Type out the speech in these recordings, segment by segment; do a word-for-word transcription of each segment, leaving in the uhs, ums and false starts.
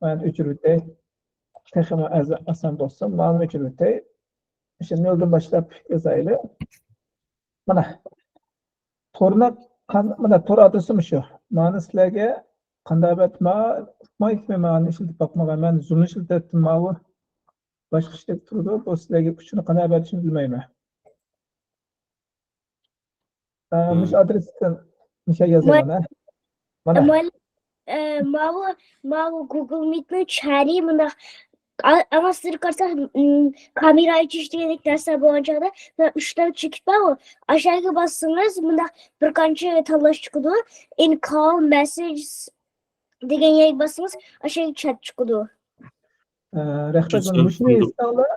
مەن ئۆچۈرۈۋېتەي. تېخىمۇ ئاز-، ئاسان بولسۇن. مانا ئۆچۈرۈۋېتەي. ئىشىنى يولدىن باشلاپ يازايلى. مانا. تورنى قان-، مانا تور ئادرېسى مۇشۇ. مانا سىلەرگە قانداق بەت ما-، ئۇقمايتتىم، مانا ئىشلىتىپ باقمىغان. مەن زۇمنى ئىشلىتەتتىم ماۋۇ. باشقا ئىشلەپ تۇرىدۇ. بۇ سىلەرگە ئۇچۇرنى قانداق بېرىشنى بىلمەيمەن. ئە، مۇشۇ ئادرېستىن مۇشۇ يازىمەن، ھە؟ مانا. مۇئەللىم، ئە، ماۋۇ، ماۋۇ گۇگل مىتنىڭ چارى مۇنداق، ئا-، ئاڭا سىزدىن قارىسا، م، كامېرا ئېچىش دېگەندەك نەرسە بولغان چاغدا، مانا ئۈچ دانە چېكىت بارغۇ، ئاشۇ يەرگە باسسىڭىز، مۇنداق بىر قانچە تاللاش چىقىدۇ. In call message دېگەن يەرگە باسسىڭىز، ئاشۇ يەرگە چات چىقىدۇ. ئە، رەھمەت. مانا مۇشۇنى يېزىڭلار،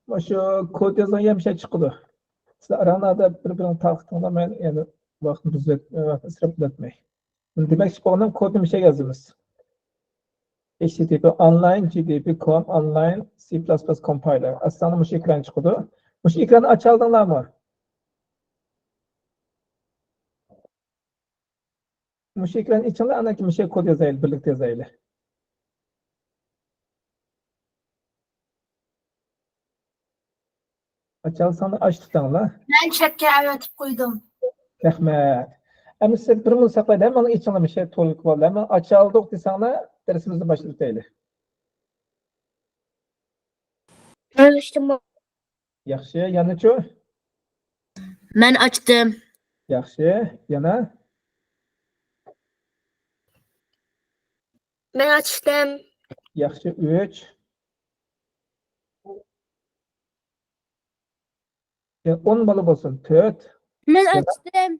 مۇشۇ كود يازغان يەر مۇشۇ چىقىدۇ. سىلەر ئاراڭلاردا بىر-بىرىڭ تارقىتىڭلار، مەن يەنە ۋاقىتنى بۇزۇپ، ۋاقىتنى ئىسراپ قىلىۋەتمەي. دېمەكچى بولغىنىم كودنى مۇشۇ يازىمىز. H T T P online G D P com online C plus plus compiler. ئاچساڭلار مۇشۇ ئېكران چىقىدۇ. مۇشۇ ئېكراننى ئاچالدىڭلارمۇ؟ مۇشۇ ئېكراننى ئېچىڭلار، ئاندىن كېيىن مۇشۇ كود يازايلى، بىرلىكتە يازايلى. ئاچالساڭلار ئاچ تۇتاڭلار. مەن چەتكە ئەۋەتىپ قويدۇم. رەھمەت. ئەمدى سىز بىر مىنۇت ساقلايلى، ھەممىڭلار ئېچىڭلار، مۇشۇ تورلۇق بار. ھەممىڭ ئاچالدۇق دېسەڭلار، دەرسىمىزنى باشلىۋېتەيلى. مەن ئاچتىم. ياخشى، يەنىچۇ؟ مەن ئاچتىم. ياخشى، يەنە؟ مەن ئاچتىم. ياخشى، ئۈچ. يا، ئون بالا بولسۇن. تۆت. مەن يەنە؟ ئاچتىم.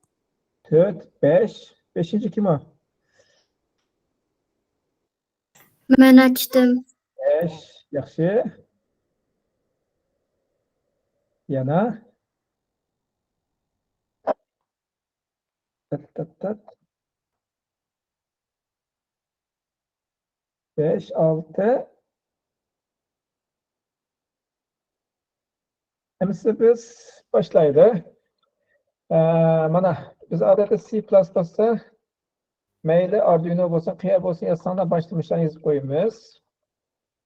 تۆت، بەش. بەشىنچى كىم ئۇ؟ مەن ئاچتىم. بەش. ياخشى. يەنە؟ تات، تات، تات. بەش، ئالتە. ئەمىسە بىز باشلايلى. ئە، مانا، بىز ئادەتتە سى پىلاس پىلاستا مەيلى ئاردۇينو بولسۇن، قەيەر بولسۇن يازساڭلار، باشتا مۇشۇلارنى يېزىپ قويىمىز.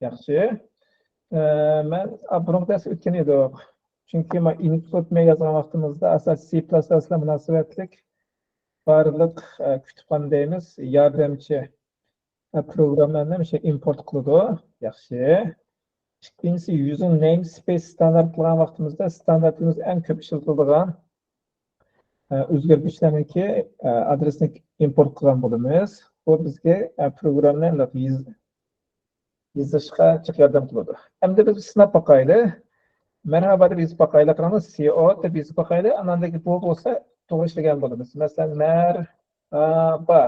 ياخشى. ئە، مەن، ئا، بۇرۇنقى دەرس ئۆتكەن ئىدۇق. چۈنكى ما ئىنپۇت مەن يازغان ۋاقتىمىزدا ئاساسىي سى پىلاس پىلاس بىلەن مۇناسىۋەتلىك بارلىق، ئە، كۇتۇپخانا دەيمىز، ياردەمچى، ئە، پروگراممىلارنى مۇشۇ ئىمپورت قىلىدۇ. ياخشى. ئىككىنچىسى، يۇزىنىڭ نەيم سپېيس ستاندارت قىلغان ۋاقتىمىزدا ستاندارتىمىز ئەڭ كۆپ ئىشلىتىلىدىغان، ئە، ئۆزگەرگۈچلەرنىڭكى، ئە، ئادرېسىنى ئىمپورت قىلغان بولىمىز. بۇ بىزگە، ئە، پروگراممىنى يېز-، يېزىشقا جىق ياردەم قىلىدۇ. ئەمدى بىز سىناپ باقايلى. مەرھابا دەپ يېزىپ باقايلى. قاراڭلار، سى ئوت دەپ يېزىپ باقايلى. ئاندىن كېيىن بۇ بولسا توغرا ئىشلىگەن بولىمىز. مەسىلەن، مەرھابا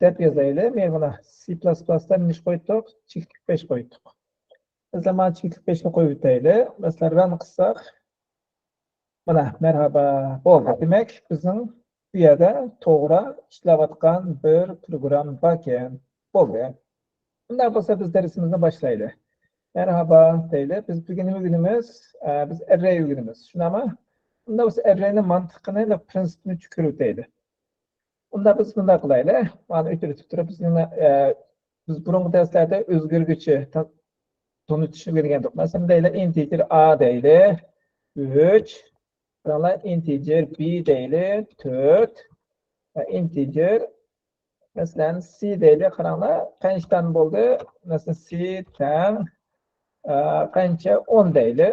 دەپ يازايلى. مەن مانا سى پىلاس پىلاستا نېمە قويدۇق؟ چېكىتلىك بەش قويدۇق. بىز مانا چېكىتلىك بەشنى قويۇپ ئۆتەيلى. مەسىلەن، ران قىلساق، مانا، مەرھابا. بولدى. دېمەك، بىزنىڭ بۇ يەردە توغرا ئىشلەۋاتقان بىر پروگرامما باركەن. بولدى. ئۇنداق بولسا، بىز دەرسىمىزنى باشلايلى. مەرھابا دەيلى. بىز بۈگۈن نېمە ئۆگىنىمىز؟ ئە، بىز ئەررەي ئۆگىنىمىز. شۇنداقمۇ؟ ئۇنداق بولسا، ئەررەينىڭ مانتىقىنى، پرىنسىپىنى چۈشۈرۈۋېتەيلى. ئۇندا بىز مۇنداق قىلايلى. مانا ئۆتۈرۈپ تۇرۇپ بىز نېمە، ئە، بىز بۇرۇنقى دەرسلەردە ئۆزگەرگۈچى تا-، تونۇتۇشنى ئۆگەنگەندۇق. مەسىلەن، دەيلى، ئىنتىجېر ئا دەيلى، ئۈچ. قاراڭلار، ئىنتىجېر بى دەيلى، تۆت. ۋە ئىنتىجېر، مەسىلەن، سى دەيلى، قاراڭلار، قانچە دانە بولدى؟ مەسىلەن، سى تەڭ، ئە، قانچە؟ ئون دەيلى.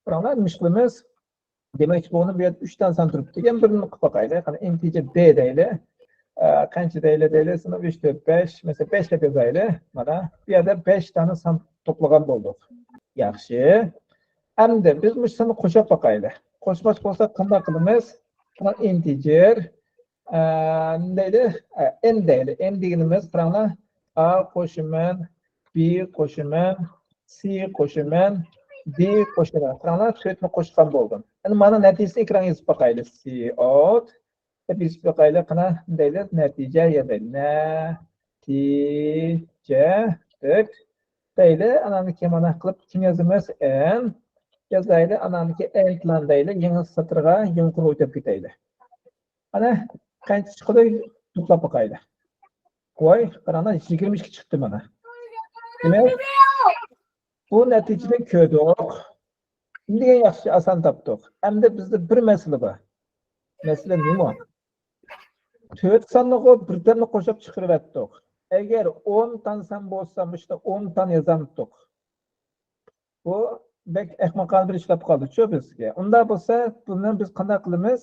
قاراڭلار، نېمە ئىش قىلىمىز؟ دېمەكچى بولغىنىم، بۇ يەردە ئۈچ دانە سان تۇرۇپتۇ. يەنە بىرنى قىلىپ باقايلى. قېنى، ئىنتىجېر دې دەيلى. ئە، قانچە دەيلى، دەيلى، سىنىپ ئۈچ، تۆت، بەش، مەسىلەن، بەش دەپ يازايلى. مانا، بۇ يەردە بەش دانە سان توپلىغان بولدۇق. ياخشى. ئەمدى بىز مۇشۇ ساننى قوشۇپ باقايلى. قوشماقچى بولساق قانداق قىلىمىز؟ مانا، ئىنتىجېر، ئە، نېمە دەيلى؟ ئە، ئېن دەيلى. ئېن دېگىنىمىز، قاراڭلار، ئا قوشىمەن، بى قوشىمەن، سى قوشىمەن، دې قوشىمەن. قاراڭلار، تۆتنى قوشقان بولدۇم. ئەمدى مانا نەتىجىسىنى ئېكرانغا يېزىپ باقايلى. سى ئوت دەپ يېزىپ باقايلى. قانا، دەيلى، نەتىجە يازايلى. نەتىجە دەپ دەيلى. ئانان كېيىن مانا قىلىپ كىم يازىمىز؟ ئېن يازايلى. ئانان كېيىن ئېنتلان دەيلى. يېڭى ساتىرغا، يېڭى قۇرغا ئۆتۈپ كېتەيلى. ئانا قانچە چىقىدۇ؟ توپلاپ باقايلى. ۋاي، قاراڭلار، يىگىرمە ئىككى چىقتى مانا. دېمەك، بۇ نەتىجىنى كۆردۇق. نېمە دېگەن ياخشى، ئاسان تاپتۇق. ئەمدى بىزدە بىر مەسىلە بار. مەسىلە نېمە؟ تۆت ساننىغۇ بىردەملا قوشۇپ چىقىرىۋەتتۇق. ئەگەر ئون دان سان بولسا، مۇشۇنى ئون دان يازامتۇق. بۇ بەك ئەخمىقانە بىر ئىش بولۇپ قالدىچۇ بىزگە. ئۇنداق بولسا، بۇنى بىز قانداق قىلىمىز؟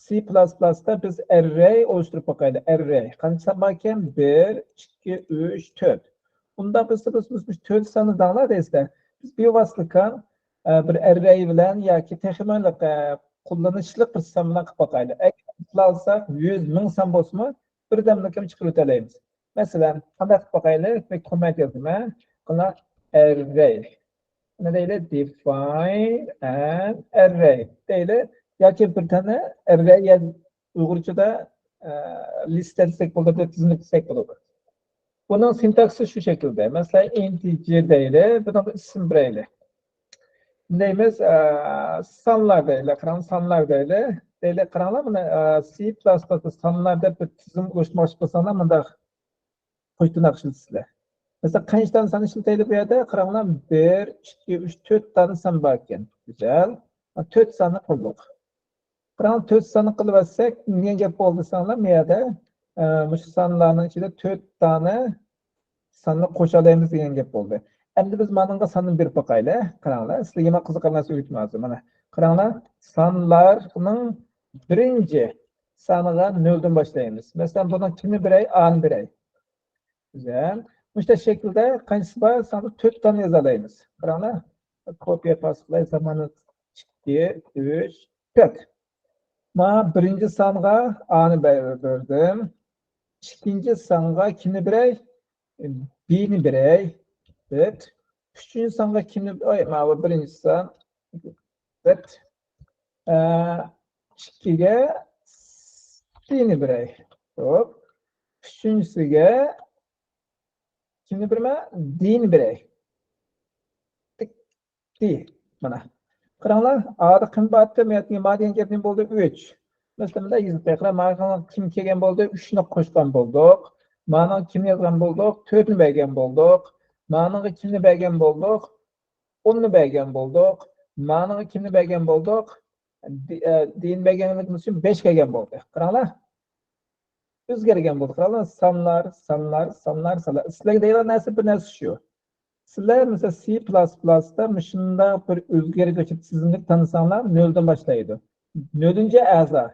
سى پىلاس پىلاستا بىز ئەررەي ئولۇشتۇرۇپ باقايلى. ئەررەي قانچە سان باركەن؟ بىر، ئىككى، ئۈچ، تۆت. ئۇنداق بولسا، بىز، بىز، بىز تۆت ساننى دەڭلار دەيسىلەر. بىز بىۋاسىتە، ئە، بىر ئەررەي بىلەن ياكى تېخىمۇ، ئە، قوللىنىشلىق بىر سان بىلەن قىلىپ باقايلى. ئەگەر قىلالىساق، يۈز، مىڭ سان بولسىمۇ، بىردەملىكلا چىقىرىۋېتەلەيمىز. مەسىلەن، قانداق قىلىپ باقايلى؟ بىر كوممېنت يازىمەن. قانا، ئەررەي. نېمە دەيلى؟ Define an array دەيلى. ياكى بىر دانە ئەررەي، يا ئۇيغۇرچىدا، ئە، لىستا دېسەك بولىدۇ، بىر تىزىملىك دېسەك بولىدۇ. بۇنىڭ سىنتاكسىسى شۇ شەكىلدە. مەسىلەن، ئىنتىجېر دەيلى، بۇنىڭغا ئىسىم بېرەيلى. دەيمىز، ئە، سانلار دەيلى، قاراڭ، سانلار دەيلى. دەيلى، قاراڭلار، مانا، ئە، سى پىلاس پىلاستا سانلار دەپ بىر تىزىم ئۇلاشتۇرماقچى بولساڭلار، مۇنداق قوش تىرناق ئىشلىتىسىلەر. مەسىلەن، قانچە دانە سان ئىشلىتەيلى بۇ يەردە؟ قاراڭلار، بىر، ئىككى، ئۈچ، تۆت دانە سان بار ئىكەن. گۈزەل. تۆت ساننى قىلدۇق. قاراڭ، تۆت ساننى قىلىۋەتسەك، نېمە گەپ بولدى دېسەڭلار، بۇ يەردە، ئە، مۇشۇ سانلارنىڭ ئىچىدە تۆت دانە ساننى قوشالايمىز دېگەن گەپ بولدى. ئەمدى بىز مانىڭغا ساننى بېرىپ باقايلى. قاراڭلار، سىلەرگە مەن قىزىقارلىق نەرسە ئۆگىتىمەن ھازىر. مانا، قاراڭلار، سانلارنىڭ بىرىنچى سانىغا نۆلدىن باشلايمىز. مەسىلەن، بۇنىڭ كىمنى بېرەي؟ ئانى بېرەي. گۈزەل. مۇشۇنداق شەكىلدە قانچىسى بار؟ ساندا تۆت دانە يازالايمىز. قاراڭلار. كوپىيە پاستىلاي زامانى ئىككى، ئۈچ، تۆت. مانا بىرىنچى سانغا ئانى بە-، بەردىم. ئىككىنچى سانغا كىمنى بېرەي؟ بىنى بېرەي. دەپ. ئۈچىنچى سانغا كىمنى، ئاي، ماۋۇ بىرىنچى سان. دەپ. ئە، ئىككىگە سىنى بېرەي. خوپ. ئۈچىنچىسىگە كىمنى بېرىمەن؟ دىنى بېرەي. تىك، دى. مانا. قاراڭلار، ئادا قىمباتتى، مەتنى ما دېگەن گەپ نېمە بولدى؟ ئۈچ. مەسىلەن، مۇنداق يېزىپ قويايلى. مانا كىم كەلگەن بولدى؟ ئۈچنى قوشقان بولدۇق. مانا كىمنى يازغان بولدۇق؟ تۆتنى بەرگەن بولدۇق. مانىڭغا كىمنى بەرگەن بولدۇق؟ ئوننى بەرگەن بولدۇق. مانىڭغا كىمنى بەرگەن بولدۇق؟ دى-، ئە، دىنى بەرگەنلىكىمىز ئۈچۈن بەش كەلگەن بولدى. قاراڭلار. ئۆزگەرگەن بولدى. قاراڭلار، سانلار، سانلار، سانلار، سانلار. سىلەرگە دەيدىغان نەرسە بىر نەرسە شۇ. سىلەر، مەسىلەن، سى پىلاس پىلاستا مۇشۇنداق بىر ئۆزگەرگۈچى تىزىملىك تاللىساڭلار، نۆلدىن باشلايدۇ. نۆلىنچى ئەزا،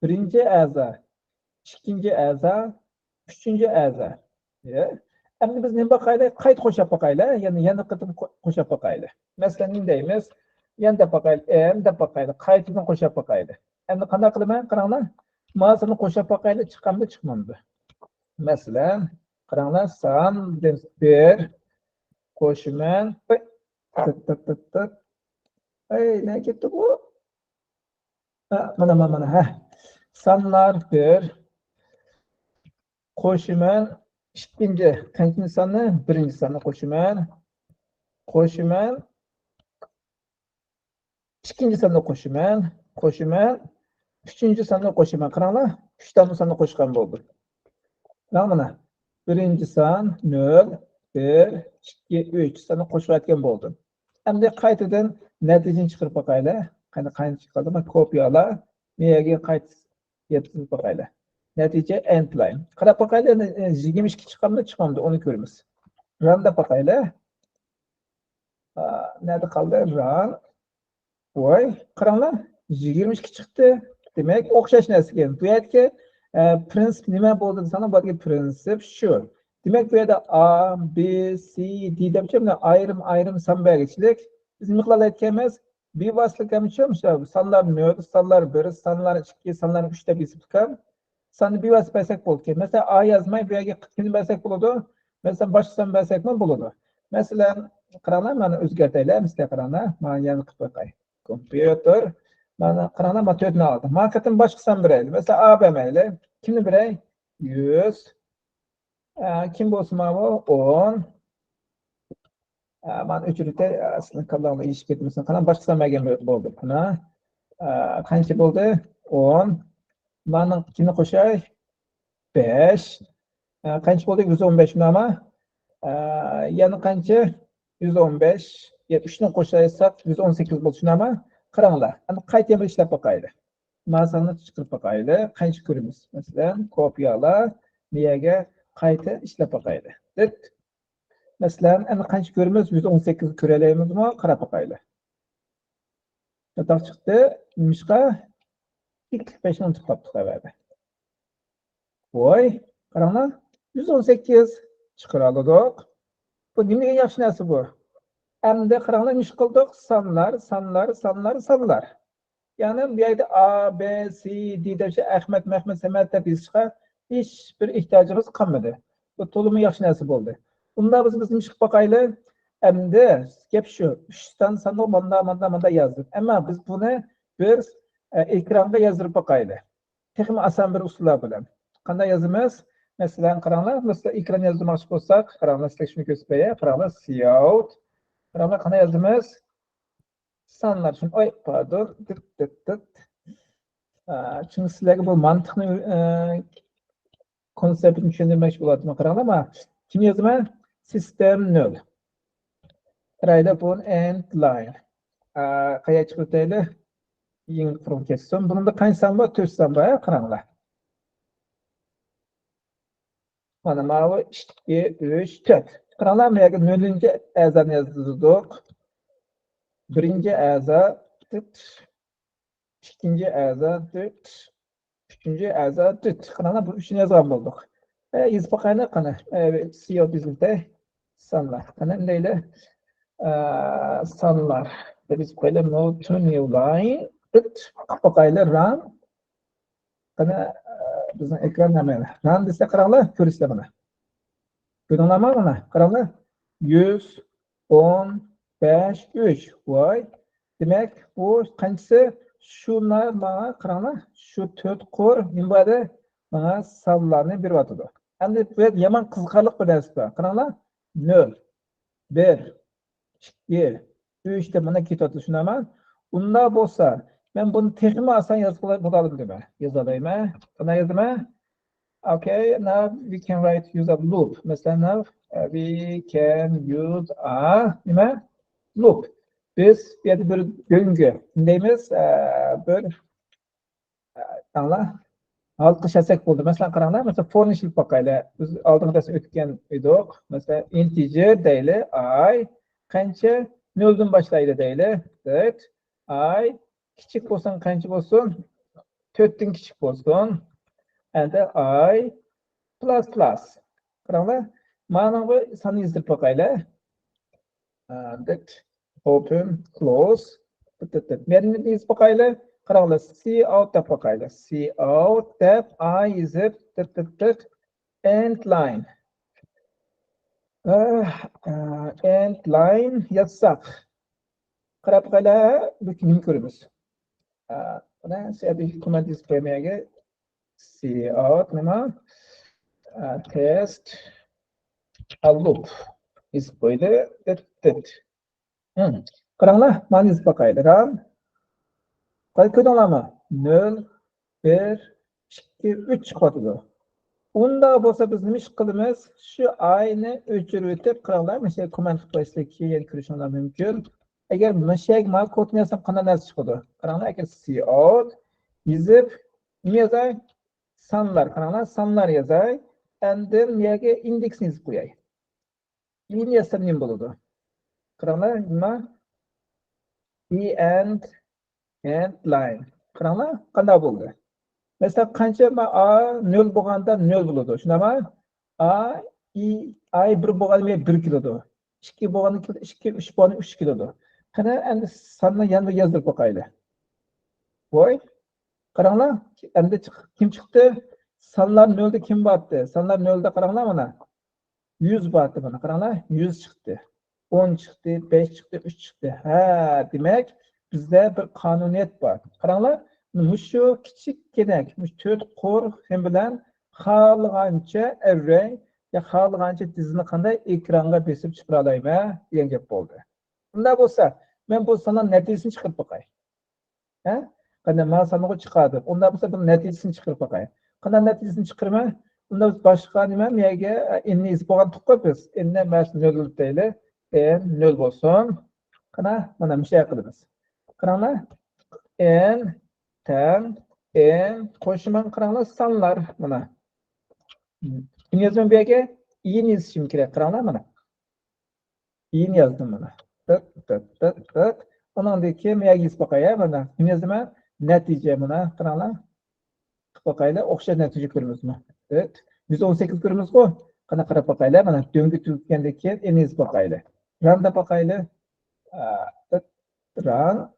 بىرىنچى ئەزا، ئىككىنچى ئەزا، ئۈچىنچى ئەزا. يە. ئەمدى بىز نېمە باقايلى؟ قايتا قوشاپ باقايلى. يەنە، يەنە قېتىم قو-، قوشاپ باقايلى. مەسىلەن، نېمە دەيمىز؟ يەنە دەپ باقايلى، ئېن دەپ باقايلى. قايتىدىن قوشاپ باقايلى. ئەمدى قانداق قىلىمەن؟ قاراڭلار. مانا سىلەرنى قوشاپ باقايلى، چىقامدۇ، چىقمامدۇ؟ مەسىلەن، قاراڭلار، سان دېمىز بىر، قوشىمەن. ئەي، تىت، تىت، تىت، تىت. ئەي، نەگە كەتتى بۇ؟ ھە، مانا، مانا، مانا، ھە. سانلار بىر. قوشىمەن. ئىككىنچى، قانچىنچى ساننى؟ بىرىنچى ساننى قوشىمەن. قوشىمەن. ئىككىنچى ساننى قوشىمەن، قوشىمەن، ئۈچىنچى ساننى قوشىمەن. قاراڭلار، ئۈچ دانە ساننى قوشقان بولدۇم. قاراڭ مانا، بىرىنچى سان نۆل، بىر، ئىككى، ئۈچ ساننى قوشۇۋەتكەن بولدۇم. ئەمدى قايتىدىن نەتىجىنى چىقىرىپ باقايلى. قېنى، قايتىدىن چىقىردىم، كوپىيالا. نېگە قايتا يەتكۈزۈپ باقايلى. نەتىجە ئېنتلاين. قاراپ باقايلى، يىگىرمە ئىككى چىقامدۇ، چىقمامدۇ، ئۇنى كۆرىمىز. ران دەپ باقايلى. ئا، نەدە قالدى؟ ران. ۋاي، قاراڭلار، يىگىرمە ئىككى چىقتى. دېمەك، ئوخشاش نەرسە ئىكەن. بۇ يەردىكى، ئە، پرىنسىپ نېمە بولدى دېسەڭلار، بۇ يەردىكى پرىنسىپ شۇ. دېمەك، بۇ يەردە ئا، بى، سى، دى دەپ مۇنداق ئايرىم-ئايرىم سان بەرگۈچىلىك. بىز نېمە قىلالايدىكەنمىز؟ بىۋاسىتە كەمچە مۇشۇ سانلار نۆل، سانلار بىر، سانلار ئىككى، سانلار ئۈچ دەپ يېزىپتىكەن. ساننى بىۋاسىتە بەرسەك بولىدىكەن. مەسىلەن، ئا يازماي بۇ يەرگە قىتنى بەرسەك بولىدۇ. مەسىلەن، باشقا سان بەرسەكمۇ بولىدۇ. مەسىلەن، قاراڭلار، مانا ئۆزگەرتەيلى، مىسلى قاراڭلار، مانا يەنە قىلىپ باقاي. كومپيۇتېر، مانا قاراڭلار، مانا تۆتنى ئالدى. مانا قېتىم باشقا سان بېرەيلى. مەسىلەن، ئا بەرمەيلى. كىمنى بېرەي؟ يۈز. ئە، كىم بولسا ماۋۇ؟ ئون. ئە، مانا ئۆچۈرۈتەي، ئە، سىزنىڭ كاللاڭلار ئېشىپ كەتمىسۇن. قاراڭ، باشقا سان بەرگەن بولدى. قانا. ئە، قانچە بولدى؟ ئون. مانىڭكىنى قوشاي. بەش. ئە، قانچە بولدى؟ يۈز ئون بەش ناما. ئە، يەنە قانچە؟ يۈز ئون بەش. يەنە ئۈچنى قوشايساق، يۈز ئون سەككىز بولدى، شۇنداقمۇ؟ قاراڭلار، ئەمدى قايتا يەنە ئىشلەپ باقايلى. ما ساننى چىقىرىپ باقايلى. قانچە كۆرىمىز؟ مەسىلەن، كوپىيالا، نېمىگە قايتا ئىشلەپ باقايلى. دەت. مەسىلەن، ئەمدى قانچە كۆرىمىز؟ يۈز ئون سەككىز كۆرەلەيمىزمۇ؟ قاراپ باقايلى. چاتاق چىقتى. نېمىشقا؟ ئىككى بەشنى ئۇنتۇپ قاپتۇ خەۋەردە. ۋاي، قاراڭلار، يۈز ئون سەككىز چىقىرالىدۇق. بۇ نېمە دېگەن ياخشى نەرسە بۇ؟ ئەمدى قاراڭلار، نېمە ئىش قىلدۇق؟ سانلار، سانلار، سانلار، سانلار. يەنى بۇ يەردە ئا، بې، سې، دې دەپ شۇ ئەخمەت، مەخمەت، سەمەت دەپ يېزىشقا ھېچ بىر ئېھتىياجىمىز قالمىدى. بۇ تولىمۇ ياخشى نەرسە بولدى. ئۇندا بىز، بىز نېمە ئىش قىلىپ باقايلى؟ ئەمدى گەپ شۇ، ئۈچ سان ساننى ماندا، ماندا، ماندا يازدۇق. ئەمما بىز بۇنى بىر، ئە، ئېكرانغا يازدۇرۇپ باقايلى. تېخىمۇ ئاسان بىر ئۇسۇللار بىلەن. قانداق يازىمىز؟ مەسىلەن، قاراڭلار، مەسىلەن، ئېكران يازدۇرماقچى بولساق، قاراڭلار، سىلەرگە شۇنى كۆرسىتىپ بېرەي. قاراڭلار، سىئاۋۇت. قاراڭلار، قانداق يازىمىز؟ سانلار ئۈچۈن، ئاي، پاردون، دىت، دىت، دىت. ئا، چۈنكى سىلەرگە بۇ مانتىقنى، ئا، كونسېپتنى چۈشەندۈرمەكچى بولۇۋاتىمەن. قاراڭلار، ما، كىم يازىمەن؟ سىستېم نۆل. قارايلى، بۇ ئېند لاين. ئا، قايا چىقىرتايلى؟ يېڭى قۇرۇم كەتسۇن. بۇنىڭدا قانچە سان بار؟ تۆت سان بار، ھە، قاراڭلار. مانا ماۋۇ ئىككى، ئۈچ، تۆت. قاراڭلار، بۇ يەرگە نۆلىنچى ئەزانى يازدۇردۇق. بىرىنچى ئەزا، تۆت. ئىككىنچى ئەزا، تۆت. ئۈچىنچى ئەزا، تۆت. قاراڭلار، بۇ ئۈچىنى يازغان بولدۇق. ئە، يېزىپ باقايلى، قانا. ئە، سىياۋۇت يېزىلدى. سانلار. قانا، ئەمدى دەيلى. ئە، سانلار. دەپ يېزىپ قويايلى. Move to new line. تۆت. قىلىپ باقايلى، ران. قانا، ئە، بىزنىڭ ئېكران نېمە؟ ران دېسە، قاراڭلار، كۆرۈسىلەر مانا. كۆردۈڭلارمۇ مانا؟ قاراڭلار. يۈز ئون بەش، ئۈچ. ۋاي. دېمەك، بۇ قانچىسى؟ شۇلار ماڭا قاراڭلار. شۇ تۆت قۇر نېمە بار دە؟ ماڭا سانلارنى بېرىۋاتىدۇ. ئەمدى بۇ يەردە يامان قىزىقارلىق بىر نەرسە بار. قاراڭلار. نۆل، بىر، ئىككى، ئۈچ دەپ مانا كېتىۋاتىدۇ، شۇنداقمۇ؟ ئۇنداق بولسا، مەن بۇنى تېخىمۇ ئاسان يازغىلى بولالىدىمەن. يازالايمەن. قانداق يازىمەن؟ Okay, now we can write use a loop. مەسىلەن، now, uh, we can use a نېمە؟ Loop. بىز بۇ يەردە بىر دۆڭگە دەيمىز، ئە، بىر، ئە، ئاڭلا. ھالقىش ياساق بولدى. مەسىلەن، قاراڭلار، مەسىلەن، فورنى ئىشلىتىپ باقايلى. بىز ئالدىنقى دەرستە ئۆتكەن ئىدۇق. مەسىلەن، integer دەيلى، i قانچە؟ نۆلدىن باشلايلى دەيلى. That i كىچىك بولسۇن، قانچە بولسۇن؟ تۆتتىن كىچىك بولسۇن. ئەمدى i plus plus. قاراڭلار، مانا بۇ ساننى يېزىپ باقايلى. ئە، دەت، open، close. دەت، دەت، دەت. مەن يېزىپ باقايلى. قاراڭلار، سىئاۋۇت دەپ باقايلى. سىئاۋۇت دەپ، ئاي يېزىپ، دەت، دەت، دەت. ئېند لاين. ئە، ئە، ئېند لاين يازساق. قاراپ باقايلى، بۇ نېمە كۆرىمىز؟ ئە، مانا، سىئاۋۇت كوماند يېزىپ قويمايگە. سىئاۋۇت نېمە؟ ئە، تېست. ئە، لوپ. يېزىپ قويدى. دەت، دەت. ھىم. قاراڭلار، مانا يېزىپ باقايلى. ران. قايتا كۆردۈڭلارمۇ؟ نۆل، بىر، ئىككى، ئۈچ چىقىۋاتىدۇ. ئۇنداق بولسا بىز نېمە ئىش قىلىمىز؟ شۇ ئاينى ئۆچۈرۈۋېتىپ، قاراڭلار، مۇشۇ كوماند قىلىپ قويسا كېيىن كۆرۈشۈڭلار مۇمكىن. ئەگەر مۇشۇ يەرگە مانا كودنى يازسام قانداق نەرسە چىقىدۇ؟ قاراڭلار، ئەگەر سىئاۋۇت يېزىپ، نېمە يازاي؟ سانلار، قاراڭلار، سانلار يازاي. ئاندىن يەرگە ئىندېكسنى يېزىپ قوياي. ئىنى يازسام نېمە بولىدۇ؟ قاراڭلار، نېمە؟ ئېند، ئېند لاين. قاراڭلار، قانداق بولدى؟ مەسىلەن، قانچە ما-، ئا نۆل بولغاندا نۆل بولىدۇ. شۇنداقمۇ؟ ئا، ئى، ئاي بىر بولغاندا بىر كېلىدۇ. ئىككى بولغاندا كېلىدۇ، ئىككى، ئۈچ بولغاندا ئۈچ كېلىدۇ. قېنى، ئەمدى ساننى يەنە بىر يازدۇرۇپ باقايلى. ۋاي، قاراڭلار، ئەمدى چىق-، كىم چىقتى؟ سانلار نۆلدە كىم بارتتى؟ سانلار نۆلدە قاراڭلار مانا. يۈز بارتتى مانا، قاراڭلار، يۈز چىقتى. ئون چىقتى، بەش چىقتى، ئۈچ چىقتى. ھە، دېمەك، بىزدە بىر قانۇنىيەت بار. قاراڭلار، مۇشۇ كىچىككىنە، مۇشۇ تۆت قۇر نېمە بىلەن خالىغانچە ئەررەي يا خالىغانچە دىزنى قانداق ئېكرانغا بېسىپ چىقىرالايمەن دېگەن گەپ بولدى. ئۇنداق بولسا، مەن بۇ ساننىڭ نەتىجىسىنى چىقىرىپ باقاي. ھە؟ قېنى، مانا ساننىغۇ چىقاردۇق. ئۇنداق بولسا، بۇنىڭ نەتىجىسىنى چىقىرىپ باقاي. قانداق نەتىجىسىنى چىقىرىمەن؟ ئۇندا بىز باشقا نېمە، مەيەگە ئېننى يېزىپ بولغانتۇققۇ بىز. ئېننى مەسىلەن نۆل دەيلى. ئېن نۆل بولسۇن. قانا، مانا مۇشۇ قىلىمىز. قاراڭلار. ئېن تەڭ ئېن قوشىمەن، قاراڭلار، سانلار. مانا. كىم يازىمەن بۇ يەرگە؟ ئىنى يېزىشىم كېرەك. قاراڭلار مانا. ئىنى يازدىم مانا. تىت، تىت، تىت، تىت. ئۇنىڭدىن كېيىن مەيەگە يېزىپ باقاي، ھە، مانا. كىم يازىمەن؟ نەتىجە مانا. قاراڭلار. قىلىپ باقايلى. ئوخشاش نەتىجە كۆرىمىزمۇ؟ تىت. يۈز ئون سەككىز كۆرىمىزغۇ؟ قانا قاراپ باقايلى. مانا دۆڭگە تۈگىگەندىن كېيىن ئېنى يېزىپ باقايلى. ران دەپ باقايلى. ئا، تىت. ران.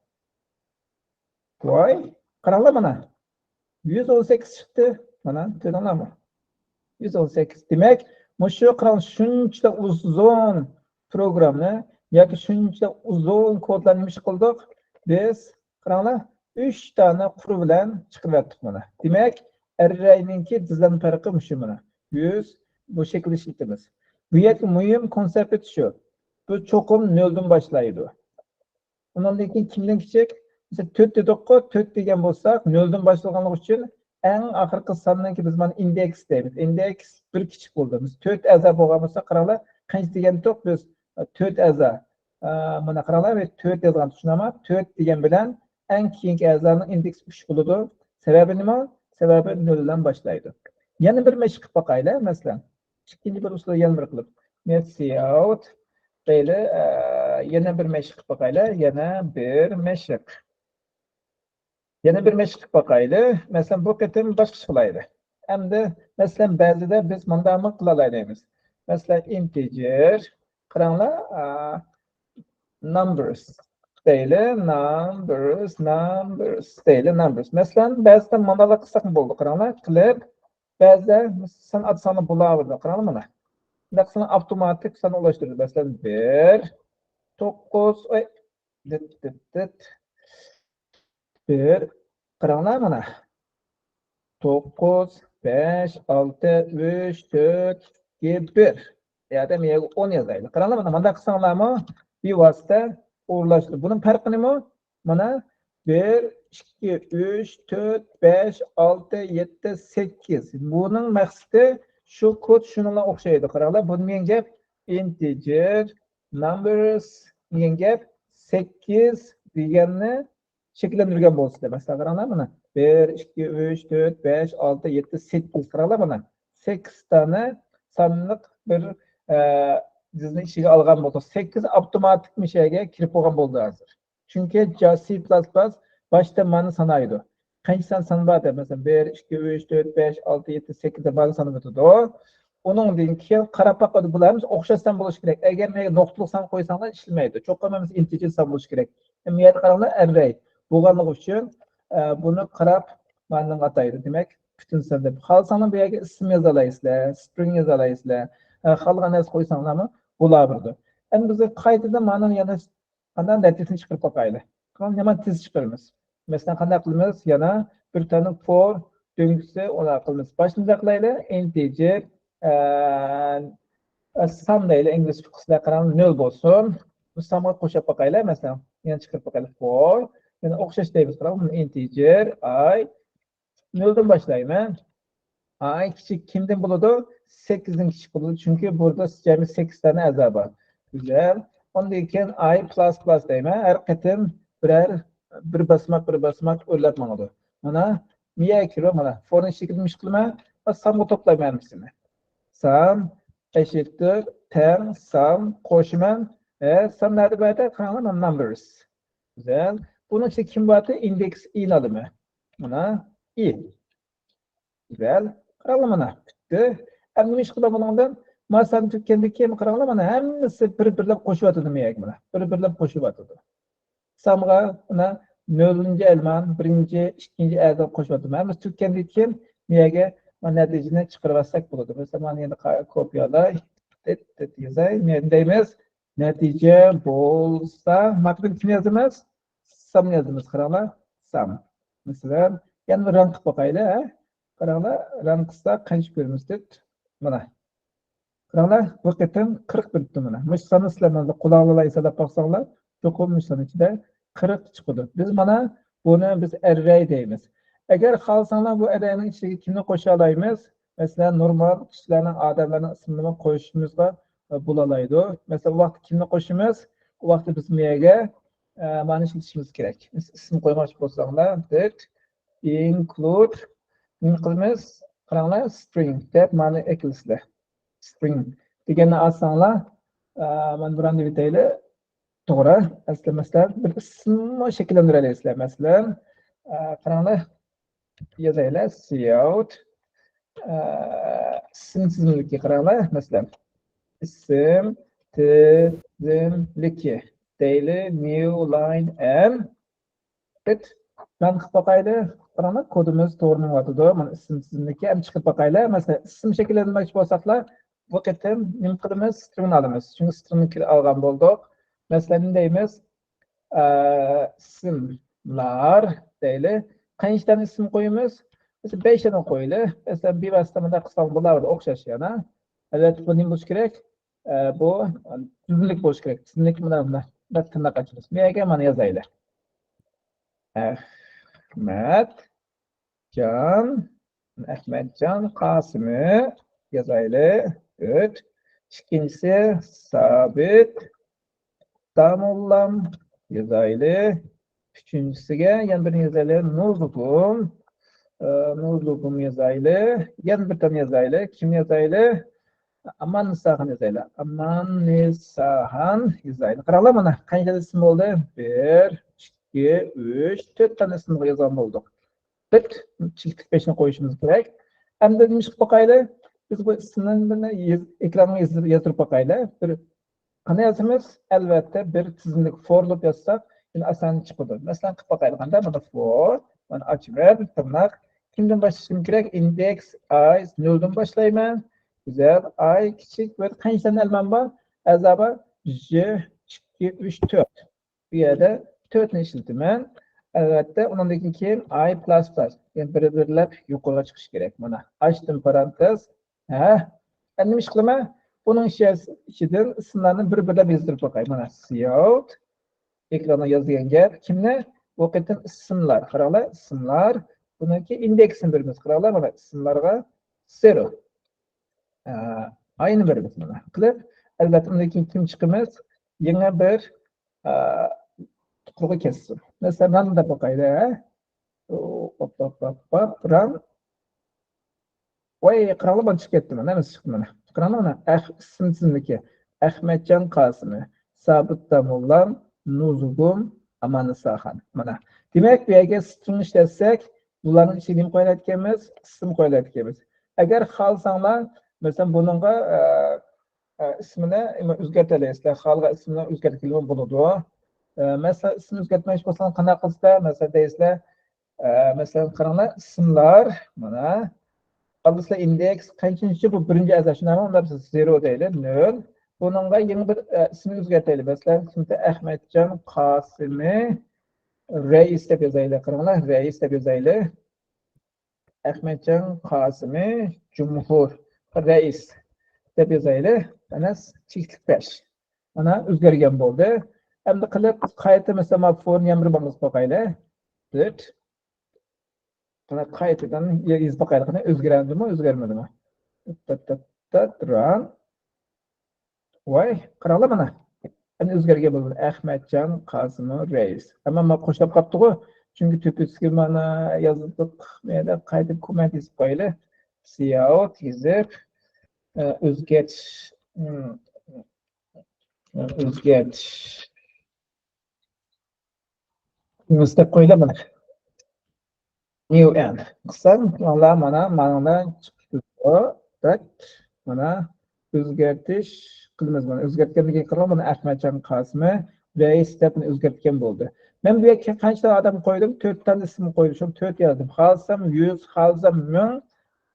ۋاي. قاراڭلار مانا. يۈز ئون سەككىز چىقتى. مانا، كۆردۈڭلارمۇ؟ يۈز ئون سەككىز. دېمەك، مۇشۇ قاراڭ، شۇنچىلىك ئۇزۇن پروگرامنى ياكى شۇنچىلىك ئۇزۇن كودلارنى نېمە ئىش قىلدۇق؟ بىز، قاراڭلار، ئۈچ دانە قۇر بىلەن چىقىرىۋەتتۇق مانا. دېمەك، ئەررەينىڭكى دىزاين پەرقى مۇشۇ مانا. يۈز، بۇ شەكىلدە ئىشلىتىمىز. بۇ يەردىكى مۇھىم كونسېپت شۇ. بۇ چوقۇم نۆلدىن باشلايدۇ. ئۇنىڭدىن كېيىن كىمدىن كىچىك؟ مىسال، تۆت دېدۇققۇ، تۆت دېگەن بولساق، نۆلدىن باشلىغانلىقى ئۈچۈن ئەڭ ئاخىرقى ساننىڭكى بىز مانا ئىندېكس دەيمىز. ئىندېكس بىر كىچىك بولدى. بىز تۆت ئەزا بولغان بولسا، قاراڭلار، قانچە دېگەنتۇق بىز؟ تۆت ئەزا. ئا، مانا قاراڭلار، مەن تۆت يازغان، چۈشىنەما؟ تۆت دېگەن بىلەن ئەڭ كېيىنكى ئەزانىڭ ئىندېكسى ئۈچ بولىدۇ. سەۋەبى نېمە؟ سەۋەبى نۆل بىلەن باشلايدۇ. يەنە بىر مەشىق قىلىپ باقايلى، مەسىلەن. ئىككىنچى بىر ئۇسۇل يەنە بىر قىلىپ. نەت سىئاۋت دەيلى، ئە، يەنە بىر مەشىق قىلىپ باقايلى، يەنە بىر مەشىق. يەنە بىر مەشىق قىلىپ باقايلى. مەسىلەن، بۇ قېتىم باشقىچە قىلايلى. ئەمدى، مەسىلەن، بەزىدە بىز مۇنداقمۇ قىلالايمىز. مەسىلەن، ئىنتېجېر، قاراڭلار، ئا، نامبېرس دەيلى، نامبېرس، نامبېرس دەيلى، نامبېرس. مەسىلەن، بەزىدە مانداقلا قىلساقمۇ بولىدۇ، قاراڭلار، قىلىپ، بەزىدە سان ئاتىساڭلار بولاۋېرىدۇ، قاراڭلار مانا. بۇنداق قىلساڭلار ئاپتوماتىك سان ئۇلاشتۇرىدۇ. مەسىلەن، بىر، توققۇز، ئاي، دىت، دىت، دىت. بىر، قاراڭلار مانا. توققۇز، بەش، ئالتە، ئۈچ، تۆت، ئىككى، بىر. يا، دەم يەرگە ئون يازايلى. قاراڭلار مانا، مانداق قىلساڭلارمۇ بىۋاسىتە ئورۇنلاشتۇرۇپ. بۇنىڭ پەرقى نېمە؟ مانا، بىر، ئىككى، ئۈچ، تۆت، بەش، ئالتە، يەتتە، سەككىز. بۇنىڭ مەقسىتى شۇ كود شۇنىڭغا ئوخشايدۇ. قاراڭلار، بۇ نېمە دېگەن گەپ؟ ئىنتېجېر، نامبېرس دېگەن گەپ، سەككىز دېگەننى شەكىللەندۈرگەن بولسىدى. مەسىلەن، قاراڭلار مانا. بىر، ئىككى، ئۈچ، تۆت، بەش، ئالتە، يەتتە، سەككىز. قاراڭلار مانا. سەككىز دانە سانلىق بىر، ئە، دىزنى ئىچىگە ئالغان بولسا، سەككىز ئاپتوماتىك مۇشۇ يەرگە كىرىپ بولغان بولدى ھازىر. چۈنكى جا-، سى پىلاس پىلاس باشتا مانا سانايدۇ. قانچە سان سان بار دەپ، مەسىلەن، بىر، ئىككى، ئۈچ، تۆت، بەش، ئالتە، يەتتە، سەككىز دەپ مانا ساناپ ئۆتىدۇ. ئۇنىڭدىن كېيىن قاراپ باقىدۇ، بۇلار ھەممىسى ئوخشاش سان بولۇشى كېرەك. ئەگەر مەن نۇقتىلىق سان قويساڭلار ئىشلىمەيدۇ. چوقۇم ھەممىسى ئىنتېجېر سان بولۇشى كېرەك. ئەمما يەردە قاراڭلار، ئەررەي بولغانلىقى ئۈچۈن، ئە، بۇنى قاراپ مانا ئاتايدۇ. دېمەك، پۈتۈن سان دەپ. خالىساڭلار بۇ يەرگە ئىسىم يازالايسىلەر، سترىڭ يازالايسىلەر. ئە، خالىغان نەرسە قويساڭلارمۇ بولاۋېرىدۇ. ئەمدى بىز قايتىدىن مانا يەنە قانداق نەتىجىسىنى چىقىرىپ باقايلى. قاراڭ، نېمە تېز چىقىرىمىز. مەسىلەن، قانداق قىلىمىز؟ يەنە بىر تانە فور دۆڭگىسى ئۇنداق قىلىمىز. باشتا نېمە قىلايلى؟ ئىنتېجېر، ئە، سان دەيلى، ئىنگلىزچە قىلسىلەر، قاراڭ، نۆل بولسۇن. بۇ سانغا قوشۇپ باقايلى، مەسىلەن، يەنە چىقىرىپ باقايلى، فور. يەنە ئوخشاش دەيمىز، قاراڭ، ئىنتېجېر، ئاي، نۆلدىن باشلايمەن. ئاي كىچىك كىمدىن بولىدۇ؟ سەككىزدىن كىچىك بولىدۇ، چۈنكى بۇردا جەمئىي سەككىز دانە ئەزا بار. گۈزەل. ئۇندىن كېيىن ئاي پىلاس پىلاس دەيمەن. ھەر قېتىم بىرەر، بىر باسماق، بىر باسماق ئۆرلەپ ماڭىدۇ. مانا، مىيە كىرو، مانا، فورنىڭ ئىچىگە نېمە ئىش قىلىمەن؟ سانغا توپلايمەن ھەممىسىنى. سان ئەشىتتىر تەڭ سان قوشىمەن. ئە، سان نەدە بەردى؟ قاراڭلار، مانا، نامبېرس. گۈزەل. بۇنىڭ ئىچىدە كىم بارتى؟ ئىندېكس ئىنى ئالىمەن. مانا، ئى. گۈزەل. قاراڭلار، مانا، پۈتتى. ئەمدى نېمە ئىش قىلىمەن بۇنىڭدىن؟ مانا سان تۈگىگەندىن كېيىن قاراڭلار، مانا ھەممىسى بىر-بىرلەپ قوشۇۋاتىدۇ مەيەگە، مانا. بىر-بىرلەپ قوشۇۋاتىدۇ. سانغا، مانا، نۆلىنچى ئەلمان، بىرىنچى، ئىككىنچى ئەزا قوشۇۋاتىدۇ. ھەممىسى تۈگىگەندىن كېيىن مەيەگە، مانا، نەتىجىنى چىقىرىۋەتسەك بولىدۇ. مەسىلەن، مانا يەنە قا-، كوپىيالاي. تىت، تىت يازاي. نېمە دەيمىز؟ نەتىجە بولسا، ماقۇل، كىم يازىمىز؟ سام يازىمىز، قاراڭلار. سام. مەسىلەن، يەنە بىر ران قىلىپ باقايلى، ھە؟ قاراڭلار، ران قىلساق قانچە كۆرىمىز دەپ. مانا. قاراڭلار، بۇ قېتىم قىرىق بېرىپتۇ مانا. مۇشۇ ساننى سىلەر مانا قۇلاقلىرىڭلارغا ھېسابلاپ باقساڭلار، چوقۇم مۇشۇ سان ئىچىدە قىرىق چىقىدۇ. بىز مانا بۇنى بىز ئەررەي دەيمىز. ئەگەر خالىساڭلار بۇ ئەررەينىڭ ئىچىگە كىمنى قوشالايمىز؟ مەسىلەن، نورمال كىشىلەرنىڭ، ئادەملەرنىڭ ئىسمىنىمۇ قوشۇشىمىزغا، ئە، بولالايدۇ. مەسىلەن، ئۇ ۋاقىتتا كىمنى قوشىمىز؟ ئۇ ۋاقىتتا بىز مۇ يەرگە، ئە، مانى ئىشلىتىشىمىز كېرەك. ئىسىم قويماقچى بولساڭلار، دەت include نېمە قىلىمىز؟ قاراڭلار، string دەپ مانى ئەكېلىسىلەر. String دېگەننى ئالساڭلار، ئە، مانا بۇران دېيىلى توغرا. ئەسلى مەسىلەن، بىر ئىسىممۇ شەكىللەندۈرەلەيسىلەر. مەسىلەن، ئە، قاراڭلار، يازايلى، سىياۋۇت، ئە، ئىسىم تىزىملىكى قاراڭلار. مەسىلەن، ئىسىم تىزىملىكى دەيلى، new line and قىت. ران قىلىپ باقايلى. قاراڭلار، كودىمىز توغرا مېڭىۋاتىدۇ. مانا ئىسىم تىزىملىكى ھەم چىقىپ باقايلى. مەسىلەن، ئىسىم شەكىللەندۈرمەكچى بولساقلا، بۇ قېتىم نېمە قىلىمىز؟ سترىڭنى ئالىمىز. چۈنكى سترىڭنى كىر-، ئالغان بولدۇق. مەسىلەن، نېمە دەيمىز؟ ئە، ئىسىملار دەيلى. قانچە دانە ئىسىم قويىمىز؟ مەسىلەن، بەش دانە قويىلى. مەسىلەن، بىۋاسىتە مۇنداق قىلساڭ بولار، ئوخشاش يەنە. ئەلۋەتتە، بۇ نېمە بولۇشى كېرەك؟ ئە، بۇ تىزىملىك بولۇشى كېرەك. تىزىملىك مانا، مانا، بىر تىرناق ئاچىمىز. بۇ يەرگە مانا يازايلى. ئەخمەتجان، ئەخمەتجان قاسىمى يازايلى. ئۈچ. ئىككىنچىسى سابىت داموللام يازايلى. ئۈچىنچىسىگە يەنە بىرنى يازايلى. نۇزۇگۇم، ئە، نۇزۇگۇم يازايلى. يەنە بىر دانە يازايلى. كىم يازايلى؟ ئاماننىساخان يازايلى. ئاماننىساخان يازايلى. قاراڭلار، مانا قانچە ئىسىم بولدى؟ بىر، ئىككى، ئۈچ، تۆت دانە ئىسىمغا يازغان بولدۇق. بىر چېكىتلىك بەشنى قويۇشىمىز كېرەك. ئەمدى نېمە ئىش قىلىپ باقايلى؟ بىز بۇ ئىسىمنى ياز-، ئېكرانغا ياز-، يازدۇرۇپ باقايلى. بىر قانداق يازىمىز؟ ئەلۋەتتە، بىر تىزىملىك for لوپ يازساق، يەنە ئاسان چىقىدۇ. مەسىلەن، قىلىپ باقايلى. قانداق؟ مانا for، مانا ئاچىۋەر، تىرناق. كىمدىن باشلىشىم كېرەك؟ ئىندېكس ئاي نۆلدىن باشلايمەن. گۈزەل، ئاي كىچىك، بىر قانچە دانە ئەلمان بار؟ ئەزا بار. ژ، ئىككى، ئۈچ، تۆت. بۇ يەردە تۆتنى ئىشلىتىمەن. ئەلۋەتتە، ئۇنىڭدىن كېيىن ئاي پلاس پلاس. يەنى بىر بىرلەپ يۇقىرىغا چىقىش كېرەك. مانا، ئاچتىم پارانتېز. ھە؟ ئەمدى نېمە ئىش قىلىمەن؟ بۇنىڭ ئىچى-، ئىچىدىن ئىسىملارنى بىر بىرلەپ يېزىپ باقاي. مانا، سىياۋۇت. ئېكرانغا ياز دېگەن گەپ. كىمنى؟ بۇ قېتىم ئىسىملار. قاراڭلار، ئىسىملار. بۇنىڭكى ئىندېكسىنى بېرىمىز. قاراڭلار، مانا، ئىسىملارغا زېرو. ئە، ئاينى بېرىمىز مانا قىلىپ. ئەلۋەتتە، ئۇندىن كېيىن كىم چىقىمىز؟ يېڭى بىر، ئە، قۇرغا كەسسۇن. مەسىلەن، ران دەپ باقايلى، ھە؟ ئوپ، ئوپ، ئوپ، ئوپ، ران. ۋاي، قاراڭلار، مانا چىقىپ كەتتى، مانا ھەممىسى چىقتى، مانا. قاراڭلار، مانا، ئەخ-، ئىسىم تىزىملىكى. ئەخمەتجان قاسىمى، سابىت داموللام، نۇزۇگۇم، ئاماننىساخان. مانا. دېمەك، بۇ يەرگە سترىڭ ئىشلەتسەك، بۇلارنىڭ ئىچىگە نېمە قويالايدىكەنمىز؟ ئىسىم قويالايدىكەنمىز. ئەگەر خالىساڭلار، مەسىلەن، بۇنىڭغا، ئە، ئە، ئىسمىنى ئۆزگەرتەلەيسىلەر. خالىغان ئىسمىنى ئۆزگەرتكىلىمۇ بولىدۇ. ئە، مەسىلەن، ئىسمىنى ئۆزگەرتمەكچى بولساڭ، قانداق قىلىسىلەر؟ مەسىلەن، دەيسىلەر، ئە، مەسىلەن، قاراڭلار، ئىسىملار، مانا، ئالدىسىدا ئىندېكس، قانچىنچى بۇ؟ بىرىنچى ئەزا، شۇنداقمۇ؟ ئۇندا بىز زېرو دەيلى، نۆل. بۇنىڭغا يېڭى بىر، ئە، ئىسىمنى ئۆزگەرتەيلى. مەسىلەن، سىنىپتا ئەخمەتجان قاسىمى رەئىس دەپ يازايلى. قاراڭلار، رەئىس دەپ يازايلى. ئەخمەتجان قاسىمى جۇمھۇر رەئىس دەپ يازايلى. مانا، چېكىتلىك بەش. مانا، ئۆزگەرگەن بولدى. ئەمدى قىلىپ، قايتا، مەسىلەن، مانا فورنى يەنە بىر باسىپ باقايلى. بىر. قانا، قايتىدىن يېزىپ باقايلى. قانا، ئۆزگەردىمۇ، ئۆزگەرمىدىمۇ؟ تات، تات، تات، ران. ۋاي، قاراڭلار مانا. ئەنە ئۆزگەرگەن بولدى. ئەخمەتجان قاسىمى رەئىس. ئەمما مانا قوشۇلۇپ قاپتىغۇ. چۈنكى تۆپىسىگە مانا يازدۇق. مەيلى، قايتىپ كوممېنت يېزىپ قويايلى. سىياۋۇت يېزىپ، ئە، ئۆزگەرتىش، ئىم، ئۆزگەرتىش. ئىنگلىز دەپ قويىلى مانا. نيو ئېن. قىلسام، مانا، مانا، مانا چىقىدۇ. دەپ، مانا، ئۆزگەرتىش قىلىمىز. مانا، ئۆزگەرتكەندىن كېيىن قاراڭ، مانا، ئەخمەتجان قاسىمى رەئىس دەپ ئۆزگەرتكەن بولدى. مەن بۇ يەرگە قانچە ئادەم قويدۇم؟ تۆت دانە ئىسىم قويدۇم. شۇ تۆت يازدىم. خالىسام يۈز، خالىسام مىڭ،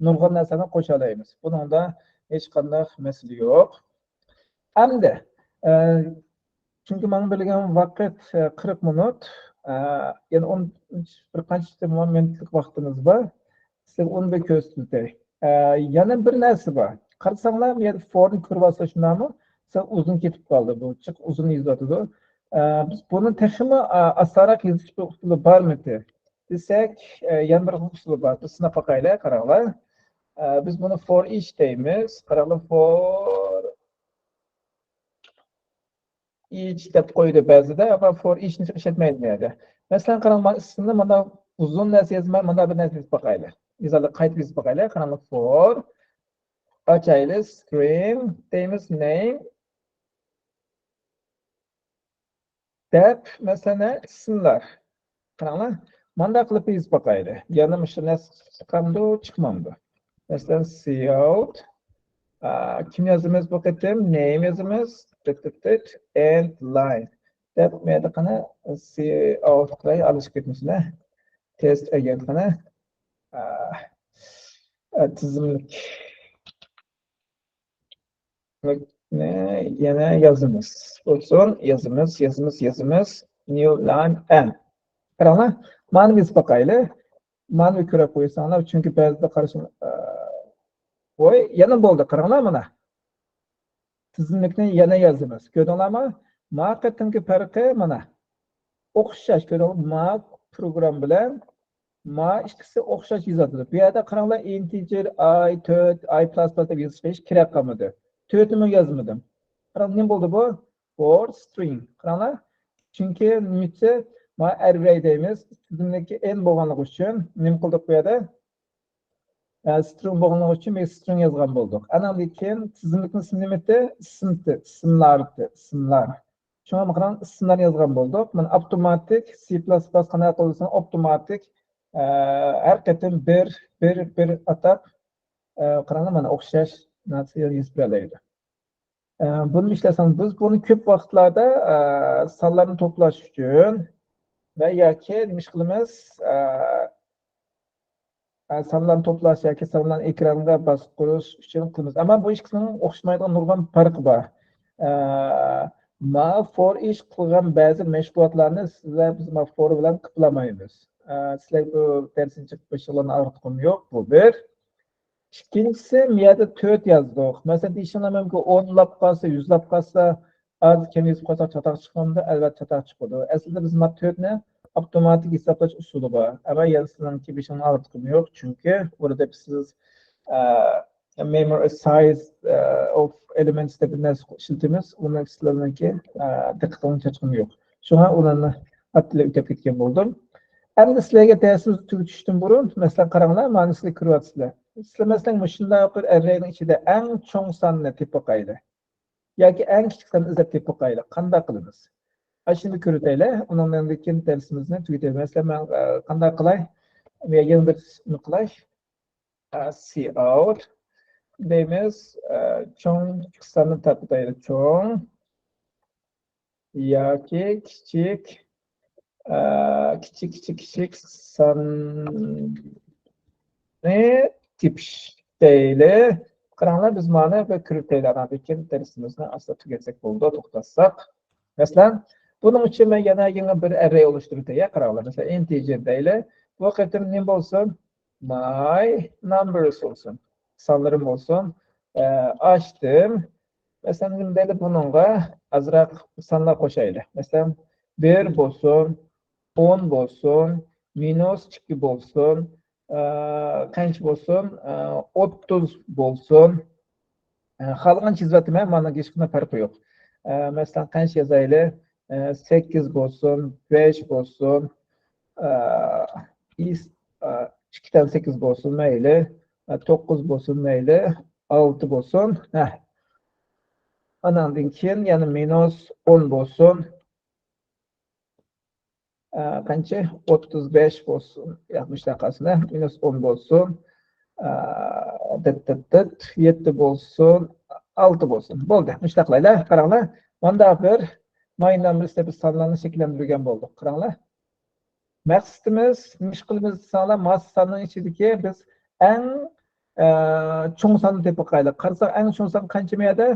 نۇرغۇن نەرسىنى قوشالايمىز. بۇنىڭدا ھېچقانداق مەسىلە يوق. ئەمدى، ئە، چۈنكى ماڭا بېرىلگەن ۋاقىت، ئە، قىرىق مىنۇت، ئە، يەنە ئون، بىر قانچە مىنۇتلۇق ۋاقتىمىز بار. سىزگە ئۇنى بىر كۆرسىتەي. ئە، يەنە بىر نەرسە بار. قارىساڭلار، بۇ يەردە فورنى كۆرۈۋالسا شۇنداقمۇ؟ سەل ئۇزۇن كېتىپ قالدى. بۇ جىق ئۇزۇن يېزىۋاتىدۇ. ئە، بىز بۇنى تېخىمۇ، ئە، ئاسانراق يېزىش بىر ئۇسۇلى بارمىتى دېسەك، ئە، يەنە بىر ئۇسۇلى بار. بىز سىناپ باقايلى، قاراڭلار. ئە، بىز بۇنى for each دەيمىز. قاراڭلار، for each دەپ قويدى بەزىدە، ئەمما for each نى ئىشلەتمەيدۇ بۇ يەردە. مەسىلەن، قاراڭ، مانا ئىسىمنى مانا ئۇزۇن نەرسە يازماي، مانا بىر نەرسە يېزىپ باقايلى. يېزىلى، قايتىپ يېزىپ باقايلى. قاراڭلار، for، ئاچايلى، string دەيمىز، name، دەپ، مەسىلەن، ئىسىملار. قاراڭلار، مانداق قىلىپ يېزىپ باقايلى. يەنە مۇشۇ نەرسە چىقامدۇ، چىقمامدۇ؟ مەسىلەن، cout. ئا، كىم يازىمىز بۇ قېتىم؟ Name يازىمىز. تىت، تىت، تىت، and line. دەپ، مەيلى، قانا، cout قىلاي، ئادىشىپ كەتمىسۇن، ھە. Test again، قانا. ئا، ئا، تىزىملىك. يەنە يازىمىز. بولسۇن، يازىمىز، يازىمىز، يازىمىز. New line n. قاراڭلار، مانا يېزىپ باقايلى. مانا كۆرۈپ قويساڭلار، چۈنكى بەزىدە قارىسام، ئە، ۋوي، يەنە بولدى. قاراڭلار مانا. تىزىملىكنى يەنە يازىمىز. كۆردۈڭلارمۇ؟ ما قېتىمقى پەرقى مانا. ئوخشاش، كۆردۈڭلارمۇ؟ ما پروگرام بىلەن ما ئىككىسى ئوخشاش يېزىلىدۇ. بۇ يەردە قاراڭلار، integer i تۆت، i plus plus دەپ يېزىشقا ھېچ كېرەك قالمىدى. تۆتنىمۇ يازمىدىم. قاراڭ، نېمە بولدى بۇ؟ For string. قاراڭلار. چۈنكى نېمە دېسە، ما array دەيمىز. تىزىملىكى n بولغانلىقى ئۈچۈن نېمە قىلدۇق بۇ يەردە؟ ئە، string بولغانلىقى ئۈچۈن بىز string يازغان بولدۇق. ئاناندىن كېيىن تىزىملىكنىڭ ئىسمى نېمە ئىدى؟ ئىسىم، ئىسىملار، ئىسىملار. شۇڭا قاراڭ، ئىسىملار يازغان بولدۇق. مانا ئاپتوماتىك سى پلەس پلەس قانداق قىلسا ئاپتوماتىك، ئە، ھەر قېتىم بىر، بىر، بىر ئاتاپ، ئە، قاراڭلار، مانا ئوخشاش نەرسىلەرنى يېزىپ بېرەلەيدۇ. ئە، بۇنى ئىشلەتسەڭ، بىز بۇنى كۆپ ۋاقىتلاردا، ئە، سانلارنى توپلاش ئۈچۈن ۋە ياكى نېمە ئىش قىلىمىز؟ ئە، ئە، سانلارنى توپلاش ياكى سانلارنى ئېكرانغا باسقۇرۇش ئۈچۈن قىلىمىز. ئەمما بۇ ئىككىسىنىڭ ئوخشىمايدىغان نۇرغۇن پەرقى بار. ئە، ما for each قىلغان بەزى مەشغۇلاتلارنى سىلەر بىز ما for بىلەن قىپلىمايمىز. ئە، سىلەر بۇ دەرسنى چىقىپ بېشىڭلارنى ئاغرىتقۇم يوق، بۇ بىر. ئىككىنچىسى، بۇ يەردە تۆت يازدۇق. مەسىلەن، دېيىشىڭلار مۇمكىن، ئونلاپ قالسا، يۈزلەپ قالسا، ئاز كەم يېزىپ قويساق چاتاق چىقامدۇ؟ ئەلۋەتتە چاتاق چىقىدۇ. ئەسلىدە بىز ما تۆتنى ئاپتوماتىك ھېسابلاش ئۇسۇلى بار. ئەمما يەنە سىلەرنىڭكى بېشىڭنى ئاغرىتقۇم يوق، چۈنكى ئۇرۇدا سىز، ئە، memory size، ئە، of elements دەپ بىر نەرسە ئىشلىتىمىز. ئۇنىڭ سىلەرنىڭكى، ئە، دىققىتىڭنى چاچقۇم يوق. شۇڭا ئۇلارنى ئاتلىق ئۆتۈپ كەتكەن بولدۇم. ئەمدى سىلەرگە دەرسىمىزنى تۈگىتىشتىن بۇرۇن، مەسىلەن، قاراڭلار، مانا سىلەر كۆرۈۋاتىسىلەر. سىلەر، مەسىلەن، مۇشۇنداق بىر ئەررەينىڭ ئىچىدە ئەڭ چوڭ ساننى تېپىپ باقايلى. ياكى ئەڭ كىچىك ساننى ئىزدەپ تېپىپ باقايلى. قانداق قىلىمىز؟ ئاشۇنى كۆرۈۋېتەيلى. ئۇنىڭدىن كېيىن دەرسىمىزنى تۈگىتەيلى. مەسىلەن، مەن، ئە، قانداق قىلاي؟ مەن يەنە بىر نېمە قىلاي؟ ئە، cout دەيمىز. ئە، چوڭ كىچىك ساننى تارقىتايلى. چوڭ ياكى كىچىك، ئە، كىچىك، كىچىك، كىچىك ساننى تېپىش دەيلى. قاراڭلار، بىز مانا بىر كۆرۈپ دەيلى، ئاناندىن كېيىن دەرسىمىزنى ئاستا تۈگەتسەك بولىدۇ، توختاتساق. مەسىلەن، بۇنىڭ ئۈچۈن مەن يەنە يېڭى بىر ئەررەي ئولۇشتۇرۇۋېتەي، قاراڭلار. مەسىلەن، integer دەيلى. بۇ قېتىم نېمە بولسۇن؟ My numbers بولسۇن. سانلىرىم بولسۇن. ئە، ئاچتىم. مەسىلەن، نېمە دەيلى، بۇنىڭغا ئازراق سانلار قوشايلى. مەسىلەن، بىر بولسۇن، ئون بولسۇن، مىنۇس ئىككى بولسۇن، ئە، قانچە بولسۇن، ئە، ئوتتۇز بولسۇن. ئە، خالىغانچە يېزىۋەتتىم، مانا ھېچقانداق پەرقى يوق. ئە، مەسىلەن، قانچە يازايلى؟ ئە، سەككىز بولسۇن، بەش بولسۇن، ئە، ئىس-، ئە، ئىككى دانە سەككىز بولسۇن، مەيلى. ئە، توققۇز بولسۇن، مەيلى. ئالتە بولسۇن. ھە. ئاناندىن كېيىن يەنە مىنۇس ئون بولسۇن. ئە، قانچە؟ ئوتتۇز بەش بولسۇن. ياق، مۇشۇنداق قالسۇن، ھە. مىنۇس ئون بولسۇن. ئە، دىت، دىت، دىت. يەتتە بولسۇن. ئالتە بولسۇن. بولدى. مۇشۇنداق قىلايلى. قاراڭلار. ماندا بىر my numbers دەپ بىر سانلارنى شەكىللەندۈرگەن بولدۇق. قاراڭلار. مەقسىتىمىز، نېمە ئىش قىلىمىز دېسەڭلار، مانا ساننىڭ ئىچىدىكى بىز ئەڭ، ئە، چوڭ ساننى تېپىپ باقايلى. قارىساق، ئەڭ چوڭ سان قانچە بۇ يەردە؟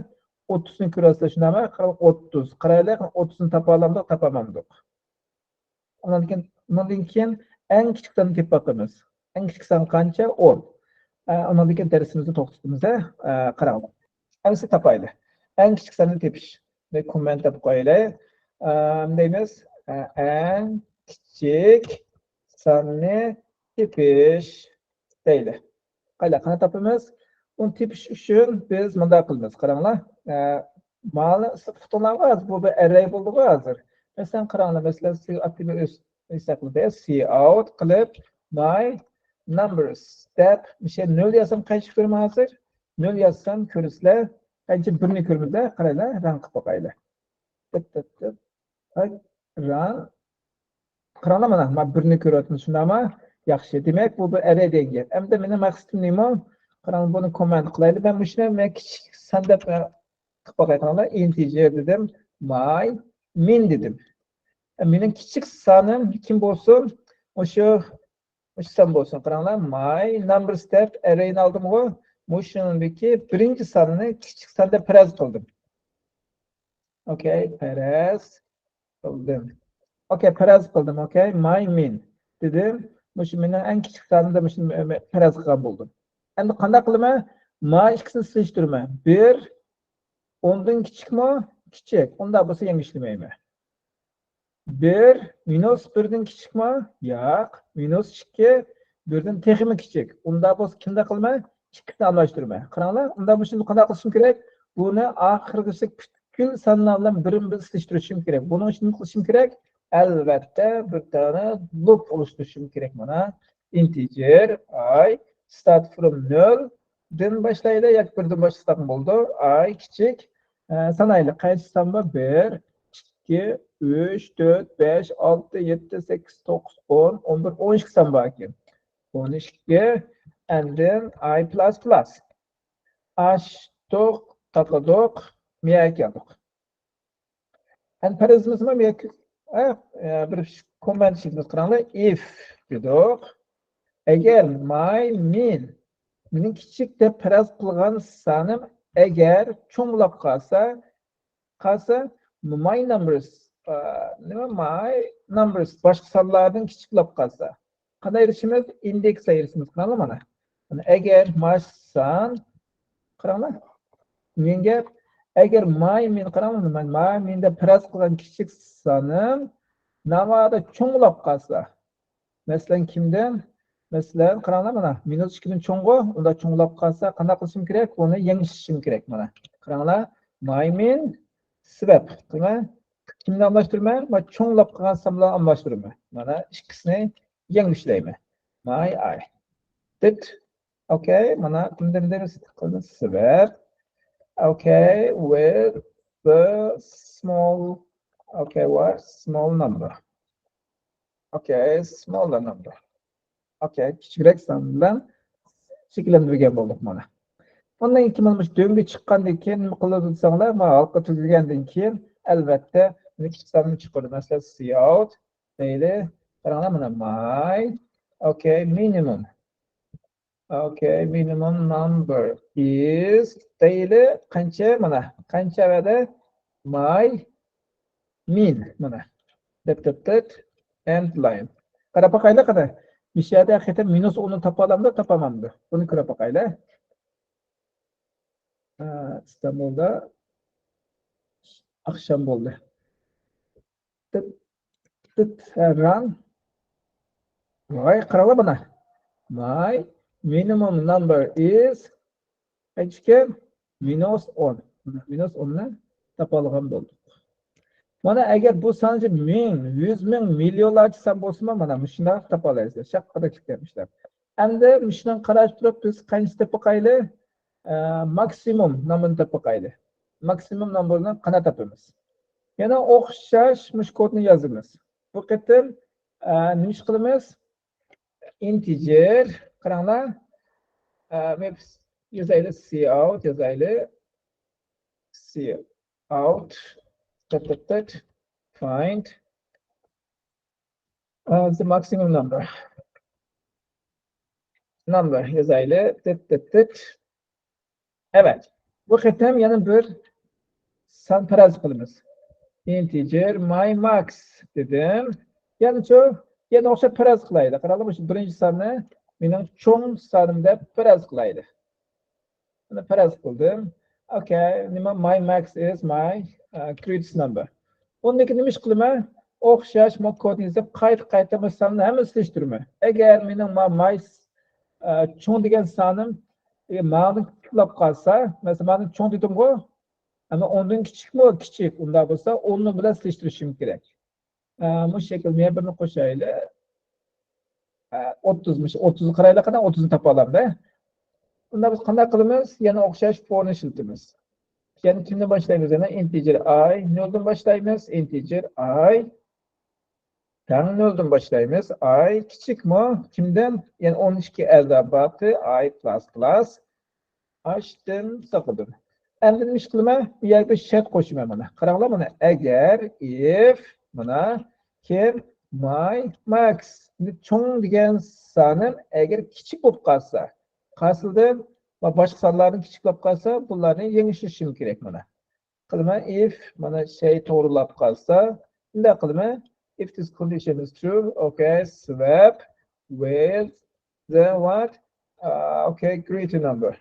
ئوتتۇزنى كۆرەسىلەر، شۇنداقمۇ؟ قاراڭ، ئوتتۇز. قارايلى، ئوتتۇزنى تاپالامدۇق، تاپالمامدۇق. ئۇنىڭدىن كېيىن، ئۇنىڭدىن كېيىن ئەڭ كىچىك ساننى تېپىپ باقىمىز. ئەڭ كىچىك سان قانچە؟ ئون. ئە، ئۇنىڭدىن كېيىن دەرسىمىزنى توختىتىمىز، ھە؟ ئە، قاراڭلار. ئەمسە تاپايلى. ئەڭ كىچىك ساننى تېپىش. بىر كوممېنت دەپ قويايلى. ئە، دەيمىز، ئە، ئەڭ كىچىك ساننى تېپىش دەيلى. قايلا، قانداق تاپىمىز؟ ئۇنى تېپىش ئۈچۈن بىز مۇنداق قىلىمىز. قاراڭلار. ئە، مانا سىز ئۇقتۇڭلارغۇ ھازىر، بۇ بىر ئەررەي بولدىغۇ ھازىر. مەسىلەن، قاراڭلار، مەسىلەن، سىزگە ئاتىمى ئۆز ھېسابلىدى. سىئاۋۇت قىلىپ، ماي نامبېرس دەپ، مۇشۇ نۆل يازسام قانچە كۆرىمەن ھازىر؟ نۆل يازسام كۆرىسىلەر. قانچە؟ بىرنى كۆرىمىز-دە، قارايلى، ران قىلىپ باقايلى. تىپ، تىپ، تىپ. ھاي، ران. قاراڭلار مانا، مانا بىرنى كۆرۈۋاتىمىز، شۇنداقمۇ؟ ياخشى. دېمەك، بۇ بىر ئەررەي دېگەن گەپ. ئەمدى مېنىڭ مەقسىتىم نېمە؟ قاراڭ، بۇنى كوممېنت قىلايلى. مەن مۇشۇنى مەن كىچىك سان دەپ، ئە، قىلىپ باقاي، قاراڭلار. ئىنتىجېر دېدىم. ماي مىن دېدىم. ئە، مېنىڭ كىچىك سانىم كىم بولسۇن؟ مۇشۇ، مۇشۇ سان بولسۇن. قاراڭلار، ماي نامبېرس دەپ ئەررەينى ئالدىمغۇ؟ مۇشۇنىڭدىكى بىرىنچى ساننى كىچىك سان دەپ پەرەز قىلدىم. ئوكەي، پەرەز قىلدىم. ئوكەي، پەرەز قىلدىم. ئوكەي، ماي مىن دېدىم. مۇشۇ مېنىڭ ئەڭ كىچىك سانىمدا مۇشۇنى پەرەز قىلغان بولدۇم. ئەمدى قانداق قىلىمەن؟ ماي ئىككىسىنى سېلىشتۇرىمەن. بىر ئوندىن كىچىكمۇ؟ كىچىك. ئۇنداق بولسا يەڭگۈشلىمەيمەن. بىر مىنۇس بىردىن كىچىكمۇ؟ ياق. مىنۇس ئىككى بىردىن تېخىمۇ كىچىك. ئۇنداق بولسا كىمدە قىلىمەن؟ ئىككىسىنى ئالماشتۇرىمەن. قاراڭلار، ئۇنداق بولسا قانداق قىلىشىم كېرەك؟ بۇنى ئاخىرقىسى پۈتكۈل سانلار بىلەن بىرىنى بىر سېلىشتۇرۇشۇم كېرەك. بۇنىڭ ئۈچۈن نېمە قىلىشىم كېرەك؟ ئەلۋەتتە، بىر دانە لۇپ ئولۇشتۇرۇشۇم كېرەك مانا. ئىنتىجېر ئاي ستارت فروم نۆل دىن باشلايلى ياكى بىردىن باشلىساق بولىدۇ. ئاي كىچىك، ئە، سانايلى. قانچە سان بار؟ بىر، ئىككى، ئۈچ، تۆت، بەش، ئالتە، يەتتە، سەككىز، توققۇز، ئون، ئون بىر، ئون ئىككى سان بار ئىكەن. ئون ئىككى، ئەندىن ئاي پلاس پلاس. ئاچتۇق، تاقىدۇق، مۇيەگە كەلدۇق. ئەنە پەرىزىمىزمۇ مۇيەگە، ئە، ئە، بىر كوممېنت چىزىمىز، قاراڭلار. ئىف دېدۇق. ئەگەر ماي مىن، مېنىڭ كىچىك دەپ پەرەز قىلغان سانىم ئەگەر چوڭ بولاپ قالسا، قالسا، ماي نامبېرس، ئە، نېمە، ماي نامبېرس باشقا سانلاردىن كىچىك بولاپ قالسا، قانداق ئېرىشىمىز؟ ئىندېكس ئېرىشىمىز. قاراڭلار مانا. مانا ئەگەر ماي سان، قاراڭلار. مېنىڭ گەپ، ئەگەر ماي مىن، قاراڭلار، مەن ماي مىن دەپ پەرەز قىلغان كىچىك سانىم ناۋادا چوڭ بولاپ قالسا، مەسىلەن، كىمدىن؟ مەسىلەن، قاراڭلار مانا، مىنۇس ئىككىدىن چوڭغۇ، ئۇنداق چوڭ بولاپ قالسا قانداق قىلىشىم كېرەك؟ بۇنى يەڭگۈشلىشىم كېرەك مانا. قاراڭلار، ماي مىن سىۋەپ. قىلما. كىمنى ئالماشتۇرىمەن؟ مانا چوڭ بولاپ قالغان سان بىلەن ئالماشتۇرىمەن. مانا ئىككىسىنى يەڭگۈشلەيمەن. ماي ئاي. دىت. ئوكەي، مانا بۇندىن سىۋەپ. ئوكەي، with the small, okay, what? Small number. ئوكەي، smaller number. ئوكەي، كىچىكرەك سان بىلەن شەكىللەندۈرگەن بولدۇق مانا. ئۇندىن كېيىن مانا مۇشۇ دۆڭگە چىققاندىن كېيىن نېمە قىلىدۇ دېسەڭلار، مانا ھالقا تۈگىگەندىن كېيىن، ئەلۋەتتە، مانا كىچىك ساننى چىقىرىدۇ. مەسىلەن، سىئاۋۇت دەيلى. قاراڭلار، مانا ماي. ئوكەي، مىنىمۇم. ئوكەي، مىنىمۇم نامبېر ئىز دەيلى. قانچە؟ مانا قانچە بەردى؟ ماي مىن. مانا. دەپ، دەپ، دەپ. ئېند لاين. قاراپ باقايلى قېنى. مۇشۇ يەردە ھەقىقەتەن مىنۇس ئوننى تاپالامدۇ، تاپالمامدۇ؟ بۇنى كۆرۈپ باقايلى. ئە، ئىستانبۇلدا ئاخشام بولدى. تىت، تىت، ران. ۋاي، قاراڭلار مانا. ماي مىنىمۇم نامبېر ئىز قانچىكەن؟ مىنۇس ئون. مىنۇس ئوننى تاپالىغان بولدۇق. مانا ئەگەر بۇ سان مىڭ، يۈز مىڭ، مىليونلارچە سان بولسىمۇ، مانا مۇشۇنداق تاپالايسىز. شەققىدە كېتىپ كەتمىشلەر. ئەمدى مۇشۇنى قاراپ تۇرۇپ بىز قانچە تېپىپ باقايلى؟ ئە، ماكسىمۇم نامبېرنى تېپىپ باقايلى. ماكسىمۇم نامبېرنى قانداق تاپىمىز؟ يەنە ئوخشاش مۇشۇ كودنى يازىمىز. بۇ قېتىم، ئە، نېمە ئىش قىلىمىز؟ ئىنتىجېر، قاراڭلار. ئە، مەن يازايلى، سىئاۋۇت يازايلى. سىئاۋۇت. تىت، تىت، تىت. Find. ئە، the maximum number. Number يازايلى. تىت، تىت، تىت. ئەۋەت. بۇ قېتىم يەنە بىر سان پەرەز قىلىمىز. ئىنتىجېر ماي ماكس دېدىم. يەنىچۇ، يەنە ئوخشاپ پەرەز قىلايلى. قاراڭلار، مۇشۇ بىرىنچى ساننى مېنىڭ چوڭ سانىم دەپ پەرەز قىلايلى. بۇنى پەرەز قىلدىم. ئوكەي، نېمە؟ ماي ماكس ئىز ماي، ئە، گرېتېست نامبېر. ئۇندىن كېيىن نېمە ئىش قىلىمەن؟ ئوخشاش مانا كودنى يېزىپ، قايتا-قايتا مۇشۇ ساننى ھەممىسىنى سېلىشتۇرىمەن. ئەگەر مېنىڭ ما-، ماي س-، ئە، چوڭ دېگەن سانىم، ئە، ماڭىدىن كىچىكلەپ قالسا، مەسىلەن، ماڭىدىن چوڭ دېدىمغۇ، ئەمما ئوندىن كىچىكمۇ؟ كىچىك. ئۇنداق بولسا، ئوننىڭ بىلەن سېلىشتۇرۇشۇم كېرەك. ئە، مۇشۇ شەكىل، مەن بىرنى قوشايلى. ئە، ئوتتۇز، مۇشۇ ئوتتۇزنى قارايلى، قانداق ئوتتۇزنى تاپالامدۇ؟ ئۇندا بىز قانداق قىلىمىز؟ يەنە ئوخشاش فورنى ئىشلىتىمىز. يەنە كىمدىن باشلايمىز؟ يەنە integer i، نۆلدىن باشلايمىز، integer i. تەڭ نۆلدىن باشلايمىز. I كىچىكمۇ؟ كىمدىن؟ يەنە ئون ئىككى ئەداباتى، i plus plus. ئاشتىم، تاقىدىم. ئەمدى نېمە ئىش قىلىمەن؟ بۇ يەرگە شەرت قوشىمەن مانا. قاراڭلار مانا، ئەگەر، if، مانا، كىم؟ My max. ئەمدى چوڭ دېگەن سانىم ئەگەر كىچىك بولۇپ قالسا، قايسىدىن ۋە باشقا سانلاردىن كىچىك بولۇپ قالسا، بۇلارنى يېڭىشتۈرۈشۈم كېرەك مانا. قىلىمەن، if مانا شەي توغرىلاپ قالسا، شۇنداق قىلىمەن، if this condition is true, okay, swap with the what? Uh, okay, greater number.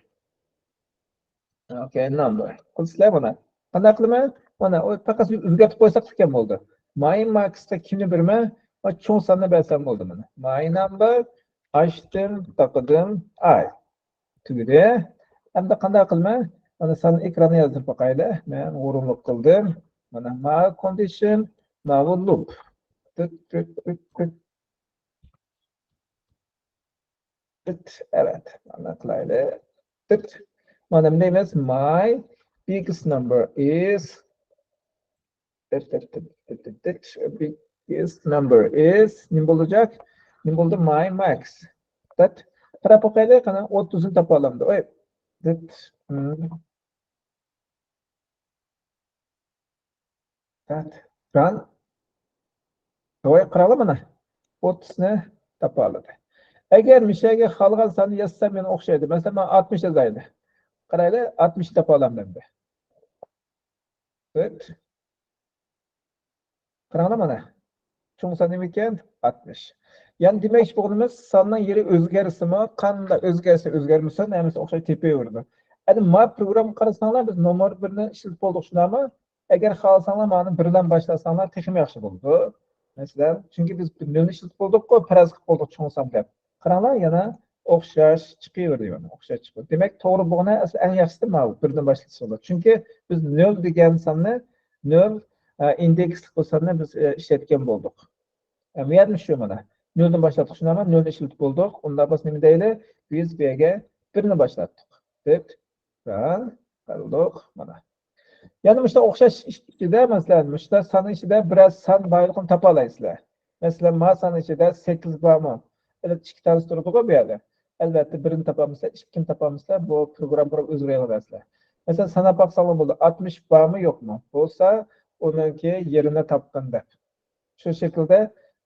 Okay, number. قىلسىلەر مانا. قانداق قىلىمەن؟ مانا، ئۇ پەقەت ئۆزگەرتىپ قويساق تېخى بولدى. My max تا كىمنى بېرىمەن؟ ۋە چوڭ ساننى بەرسەم بولدى مانا. My number، ئاچتىم، تاقىدىم، I. تۈگىدى. ئەمدى قانداق قىلىمەن؟ مانا سان ئېكراننى يازدۇرۇپ باقايلى. مەن ھۇرۇنلۇق قىلدىم. مانا ما condition، ماۋۇ loop. تىت، تىت، تىت، تىت. تىت، ئەۋەت. مانا قىلايلى. تىت. مانا نېمە دەيمىز؟ My biggest number is biggest number is نېمە بولىدىجاق؟ نېمە بولدى؟ My max. That. قاراپ باقايلى، قانا، ئوتتۇزنى تاپالامدۇ؟ ئوي. That. Hmm. That. Run. ۋاي، قاراڭلار مانا. ئوتتۇزنى تاپالىدى. ئەگەر مىشەگە خالىغان ساننى يازسام يەنە ئوخشايدۇ. مەسىلەن، مانا ئاتمىش يازايلى. قارايلى، ئاتمىشنى تاپالامدۇ ئەمدى؟ Good. قاراڭلار مانا. چوڭ سان نېمىكەن؟ ئاتمىش. يەنى دېمەكچى بولغىنىمىز، ساننىڭ يېرى ئۆزگەرسىمۇ، قانداق ئۆزگەرسە ئۆزگەرمىسۇن، ھەممىسى ئوخشاش تېپىۋېرىدۇ. ئەمدى ما پروگراممىغا قارىساڭلار، بىز نومۇر بىرنى ئىشلىتىپ بولدۇق، شۇنداقمۇ؟ ئەگەر خالىساڭلار، مانا بىرلەن باشلاساڭلار، تېخىمۇ ياخشى بولىدۇ. مەسىلەن، چۈنكى بىز نۆلنى ئىشلىتىپ بولدۇققۇ، پەرەز قىلىپ بولدۇق چوڭ سان دەپ. قاراڭلار، يەنە ئوخشاش چىقىۋېرىدۇ، يەنە ئوخشاش چىقىدۇ. دېمەك، توغرا بولغىنى ئەسلى ئەڭ ياخشىسى ماۋۇ، بىردىن باشلىسىڭلار. چۈنكى بىز نۆل دېگەن ساننى، نۆل، ئە، ئىندېكسلىق بۇ ساننى بىز، ئە، ئىشلەتكەن بولدۇق. ئە، بۇ يەردىن شۇ مانا. نۆلدىن باشلاتتۇق، شۇنداقمۇ؟ نۆلنى ئىشلىتىپ بولدۇق. ئۇنداق بولسا نېمە دەيلى؟ بىز بۇ يەرگە بىرنى باشلاتتۇق. دەپ، ران قىلدۇق، مانا. يەنە مۇشۇنداق ئوخشاش ئىچىدە، مەسىلەن، مۇشۇنداق ساننىڭ ئىچىدە بىرەر سان بارلىقىنى تاپالايسىلەر. مەسىلەن، ما ساننىڭ ئىچىدە سەككىز بارمۇ؟ ئەلۋەتتە، ئىككى تانىسى تۇرىدىغۇ بۇ يەردە. ئەلۋەتتە، بىرنى تاپالمىسا، ئىككىنى تاپالمىسا، بۇ پروگرامما ئۆزگىرەلەيسىلەر. مەسىلەن، ساناپ باقساڭلار بولىدۇ، ئاتمىش بارمۇ، يوقمۇ؟ بولسا، ئۇنىڭكى يېرىنى تاپقىن دەپ. شۇ شەكىلدە،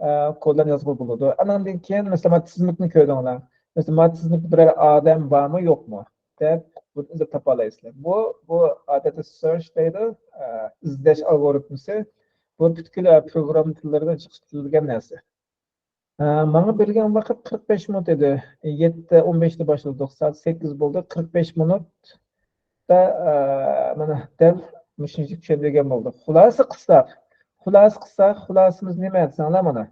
ئە، كودلارنى يازغىلى بولىدۇ. ئانىڭدىن كېيىن، مەسىلەن، مانا تىزىملىكنى كۆردۈڭلار. مەسىلەن، مانا تىزىملىكتە بىرەر ئادەم بارمۇ، يوقمۇ دەپ بۇنى ئىزدەپ تاپالايسىلەر. بۇ، بۇ ئادەتتە سېرچ دەيدۇ، ئە، ئىزدەش ئالگورىتمىسى. بۇ پۈتكۈل، ئە، پروگرامما تىللىرىدا جىق ئىشلىتىلگەن نەرسە. ئە، ماڭا بېرىلگەن ۋاقىت قىرىق بەش مىنۇت ئىدى. يەتتە ئون بەشتە باشلىدۇق. سائەت سەككىز بولدى. قىرىق بەش مىنۇتتا، ئە، مانا دەل مۇشۇنچە چۈشەندۈرگەن بولدۇق. خۇلاسە قىلساق، خۇلاسە قىلساق، خۇلاسىمىز نېمە دېسەڭلار مانا.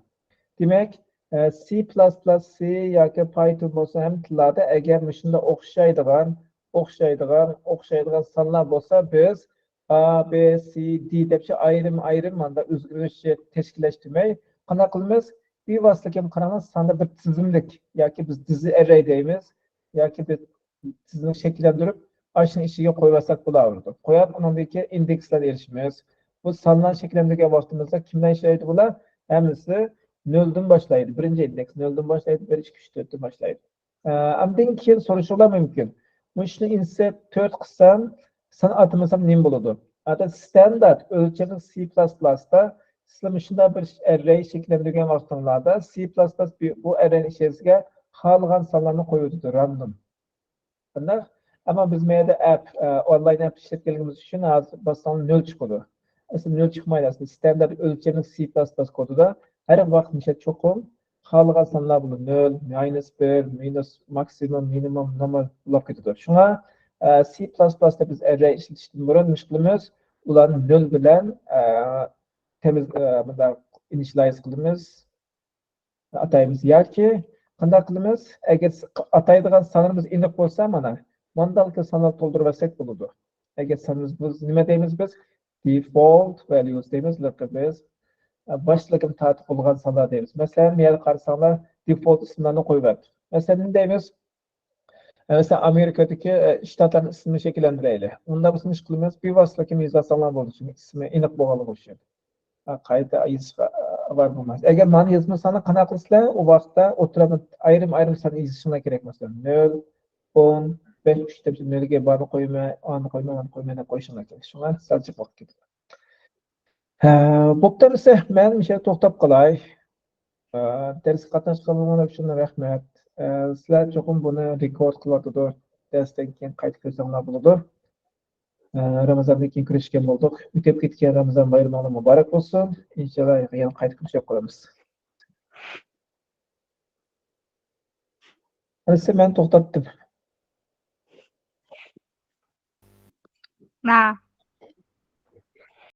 دېمەك، ئە، سى پلەس پلەس، سى ياكى پايتون بولسا ھەممە تىللاردا ئەگەر مۇشۇنداق ئوخشايدىغان، ئوخشايدىغان، ئوخشايدىغان سانلار بولسا، بىز ئا، بى، سى، دى دەپچە ئايرىم-ئايرىم ماندا ئۆزگىرىش تەشكىللەشتۈرمەي، قانداق قىلىمىز؟ بىۋاسىتە كېلىپ قاراڭلار، ساندا بىر تىزىملىك ياكى بىز دىزى ئەررەي دەيمىز ياكى بىر تىزىملىك شەكىللەندۈرۈپ، ئاشۇنىڭ ئىچىگە قويۇۋەتسەك بولاۋېرىدۇ. قويۇپ، ئۇنىڭدىن كېيىن ئىندېكسلارنى ئېلىشىمىز. بۇ سانلارنى شەكىللەندۈرگەن ۋاقتىمىزدا كىملەر ئىشلەيدۇ بۇلار؟ ھەممىسى نۆلدىن باشلايدۇ. بىرىنچى ئىندېكس نۆلدىن باشلايدۇ، بىر، ئىككى، ئۈچ، تۆتتىن باشلايدۇ. ئە، ئاندىن كېيىن سورىشىڭلار مۇمكىن. مۇشۇنى ئىنسېرت تۆت قىلسام، سان ئاتىمىسام نېمە بولىدۇ؟ ئادەتتە ستاندارت ئۆلچەملىك سى پلەس پلەستا سىلەر مۇشۇنداق بىر ئەررەي شەكىللەندۈرگەن ۋاقتىڭلاردا، سى پلەس پلەس بۇ ئەررەينىڭ ئىچىسىگە خالىغان سانلارنى قويۇۋېتىدۇ، راندوم. قانداق؟ ئەمما بىز مەيەردە ئەپ، ئە، ئونلاين ئەپ ئىشلەتكەنلىكىمىز ئۈچۈن ھازىر باسساڭلار نۆل چىقىدۇ. ئەسلى نۆل چىقمايدۇ، ئەسلى ستاندارت ئۆلچەملىك سى پلەس پلەس كودىدا ھەر ۋاقىت مۇشۇ چوقۇم خالىغان سانلار بولىدۇ. نۆل، ماينۇس بىر، مىنۇس، ماكسىمۇم، مىنىمۇم، نومۇر بولاپ كېتىدۇ. شۇڭا، ئە، سى پلەس پلەستا بىز ئەررەي ئىشلىتىشتىن بۇرۇن نېمە قىلىمىز؟ ئۇلارنى نۆل بىلەن، ئە، تەمىز، ئە، مۇنداق ئىنىشلايز قىلىمىز، ئاتايمىز ياكى قانداق قىلىمىز؟ ئەگەر ئاتايدىغان سانىمىز ئېنىق بولسا، مانا ماندالدىكى سانلارنى تولدۇرۇۋەتسەك بولىدۇ. ئەگەر سانىمىز، بىز نېمە دەيمىز؟ بىز default values دەيمىز، لىقىمىز، باشلىقىم تارتىپ بولغان سانلار دەيمىز. مەسىلەن، بۇ يەردە قارىساڭلار، default ئىسىملارنى قويۇۋەتتى. مەسىلەن، نېمە دەيمىز؟ مەسىلەن، ئامېرىكىدىكى، ئە، شتاتلارنىڭ ئىسمىنى شەكىللەندۈرەيلى. ئۇندا بىز نېمە قىلىمىز؟ بىۋاسىتە لىقىم يېزىۋالساڭلار بولىدۇ، چۈنكى ئىسمى ئېنىق بولغانلىقى ئۈچۈن. ھە، قايتا يېزىشقا، ئە، بار بولماس. ئەگەر مانا يازمىساڭلار قانداق قىلىسىلەر؟ ئۇ ۋاقىتتا ئوتتۇرىدا ئايرىم-ئايرىم سان يېزىشىڭلار كېرەك. مەسىلەن، نۆل، ئون، بەش، ئۈچ دەپ نۆلگە بارنى قويىمەن، ئانى قويىمەن، مانى قويىمەن دەپ قويۇشۇڭلار كېرەك. شۇڭا سەل جىق ۋاقىت كېتىدۇ. ھە، بوپتۇ، ئەمىسە مەن مۇشۇ يەردە توختاپ قالاي. ئە، دەرسكە قاتناشقانلىقىڭلار ئۈچۈن رەھمەت. ئە، سىلەر چوقۇم بۇنى رېكورد قىلىۋاتىدۇ. دەرستىن كېيىن قايتا كۆرسەڭلار بولىدۇ. ئە، رامىزاندىن كېيىن كۆرۈشكەن بولدۇق. ئۆتۈپ كەتكەن رامىزان بايرىمىڭلار مۇبارەك بولسۇن. ئىنشاللا يەنە قايتا كۆرۈشۈپ قالىمىز. ئەمىسە مەن توختاتتىم. نا،